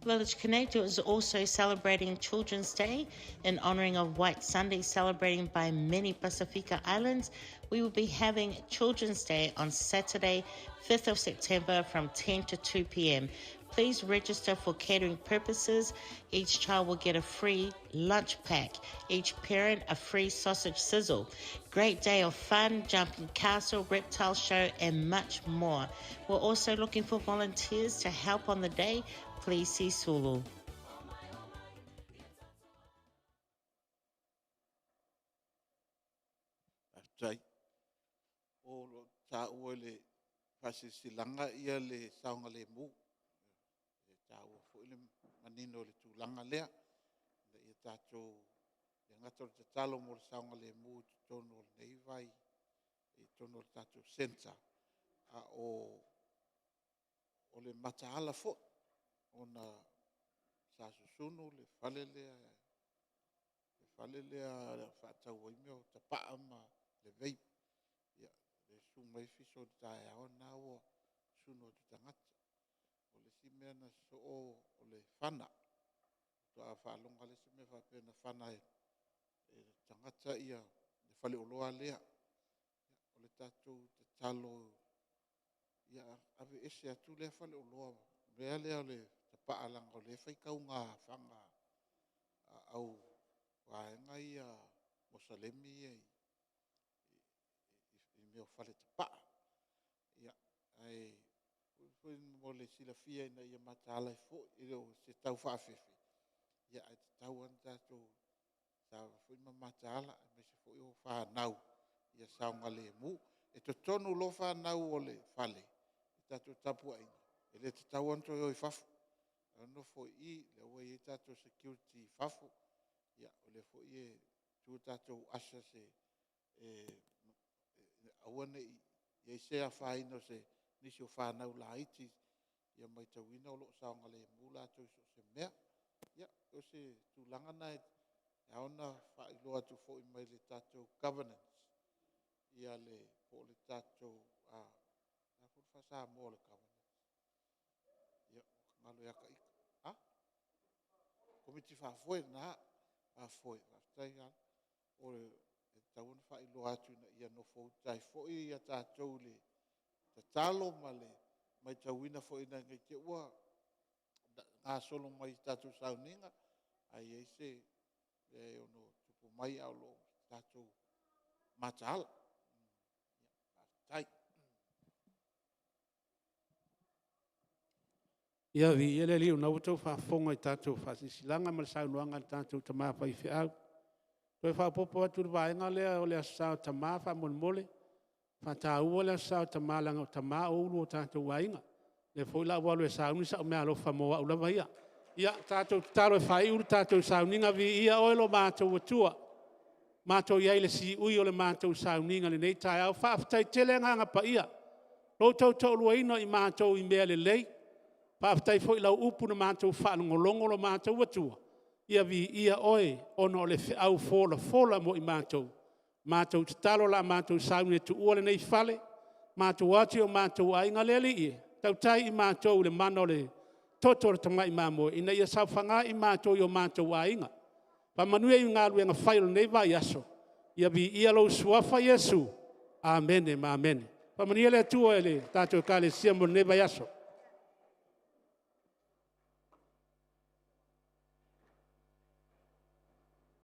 Village Connect is also celebrating Children's Day in honouring of White Sunday, celebrating by many Pasifika Islands. We will be having Children's Day on Saturday, 5th of September from 10 to 2 p.m. Please register for catering purposes. Each child will get a free lunch pack, each parent a free sausage sizzle. Great day of fun, jumping castle, reptile show, and much more. We're also looking for volunteers to help on the day. Please see Sulu. Faafetai. O lo o taua i le faasilasilaga le saogalemu. E taua foi le manino o le tulaga lea, ina ia tatou… e le gata o le tatalo mo le saogalemu i totonu o lenei vai i totonu o le tatou centre, a o le mataala foi ona sa susunu le fale lea faatau ai mea o tapaa ma le vape. Ia susu mai fiso i le taeao lena ua susunu atu i tagata. O le isi mea na sosoo o le fana. Faatoa faalogo lava le isi mea faapea na fana e le tagata le faleoloa lea. O le tatou tatalo ia aveese atu lea faleoloa mea lea o le tapaa leaga o lea e faitauga faga a au vaega ia Musalemi ia i mea o fale tapaa. Ia ae mo le silafia ina ia mataala ai foi, e le o se taufaafefe ae tatau lava ona tatou savavali foi ma mataala aemaise foi o fanau ia saogalemu. E totonu loa fanau o le fale i le tatou tapuaiga, e le tatau lava ona toe o i fafo, e tatau ona nofo i i, o lea ua i ai tatou security i fafo, o lea foi e tu tatou ushers e aua ne i i ai se afaina o nisi o fanau laiti ia matauina o lo o saogalemu latou i so o se mea. Ia, o se tulaga lena e ao ona faailoa atu foi mai le tatou governance po o le tatou… O le a foi le faa-Samoa o le governance? Ia, ua galo ia te ita. Komiti Faafoe, lena. Faafoe. Faafetai lava. E tatau ona faailoa atu ina ia nofouta ai foi tatou i le tatalo ma le matauina foi ina ne i te i ua gasolo mai i tatou sauniga ae i ai se mea e ono tupu mai ae o lo o tatou mataala. Faafetai. Ia, viia le Alii o lena ua outou faafofoga i tatou faasilasilaga ma le saunoaga a le tatou tama faifeau. E toe faaopoopo atu i le vaega lea o le Aso Sa o Tama faamolemole. E faataua le Aso Sa o Tama leaga o tama o ulu o tatou aiga. O lea foi la ua ou alu e sauni sau meaalofa mo au lava ia. Ia tatou tatalo e faaiu le tatou sauniga, viia oe lo matou Atua. Matou i ai i le siui o le matou sauniga i lenei taeao. Faafetai tele Agaga Paia, lo outou toaluaina o matou i mea lelei. Faafetai foi i lau upu na matou faalogologo lo matou Atua, ia viia Oe ona o le feau folafola mo i matou. Matou tatalo o le a matou sauni e tuua lenei fale. Matou o atu i o matou aiga, le Alii e, tautai i matou i le mana o le toto o le tamai mamoe ina ia saofaga i matou i o matou aiga. Faamanuia i galuega fai o lenei vaiaso, ia viia lou Suafa Iesu. Amene ma amene. Faamanuia le Atua i le tatou Ekalesia mo lenei vaiaso.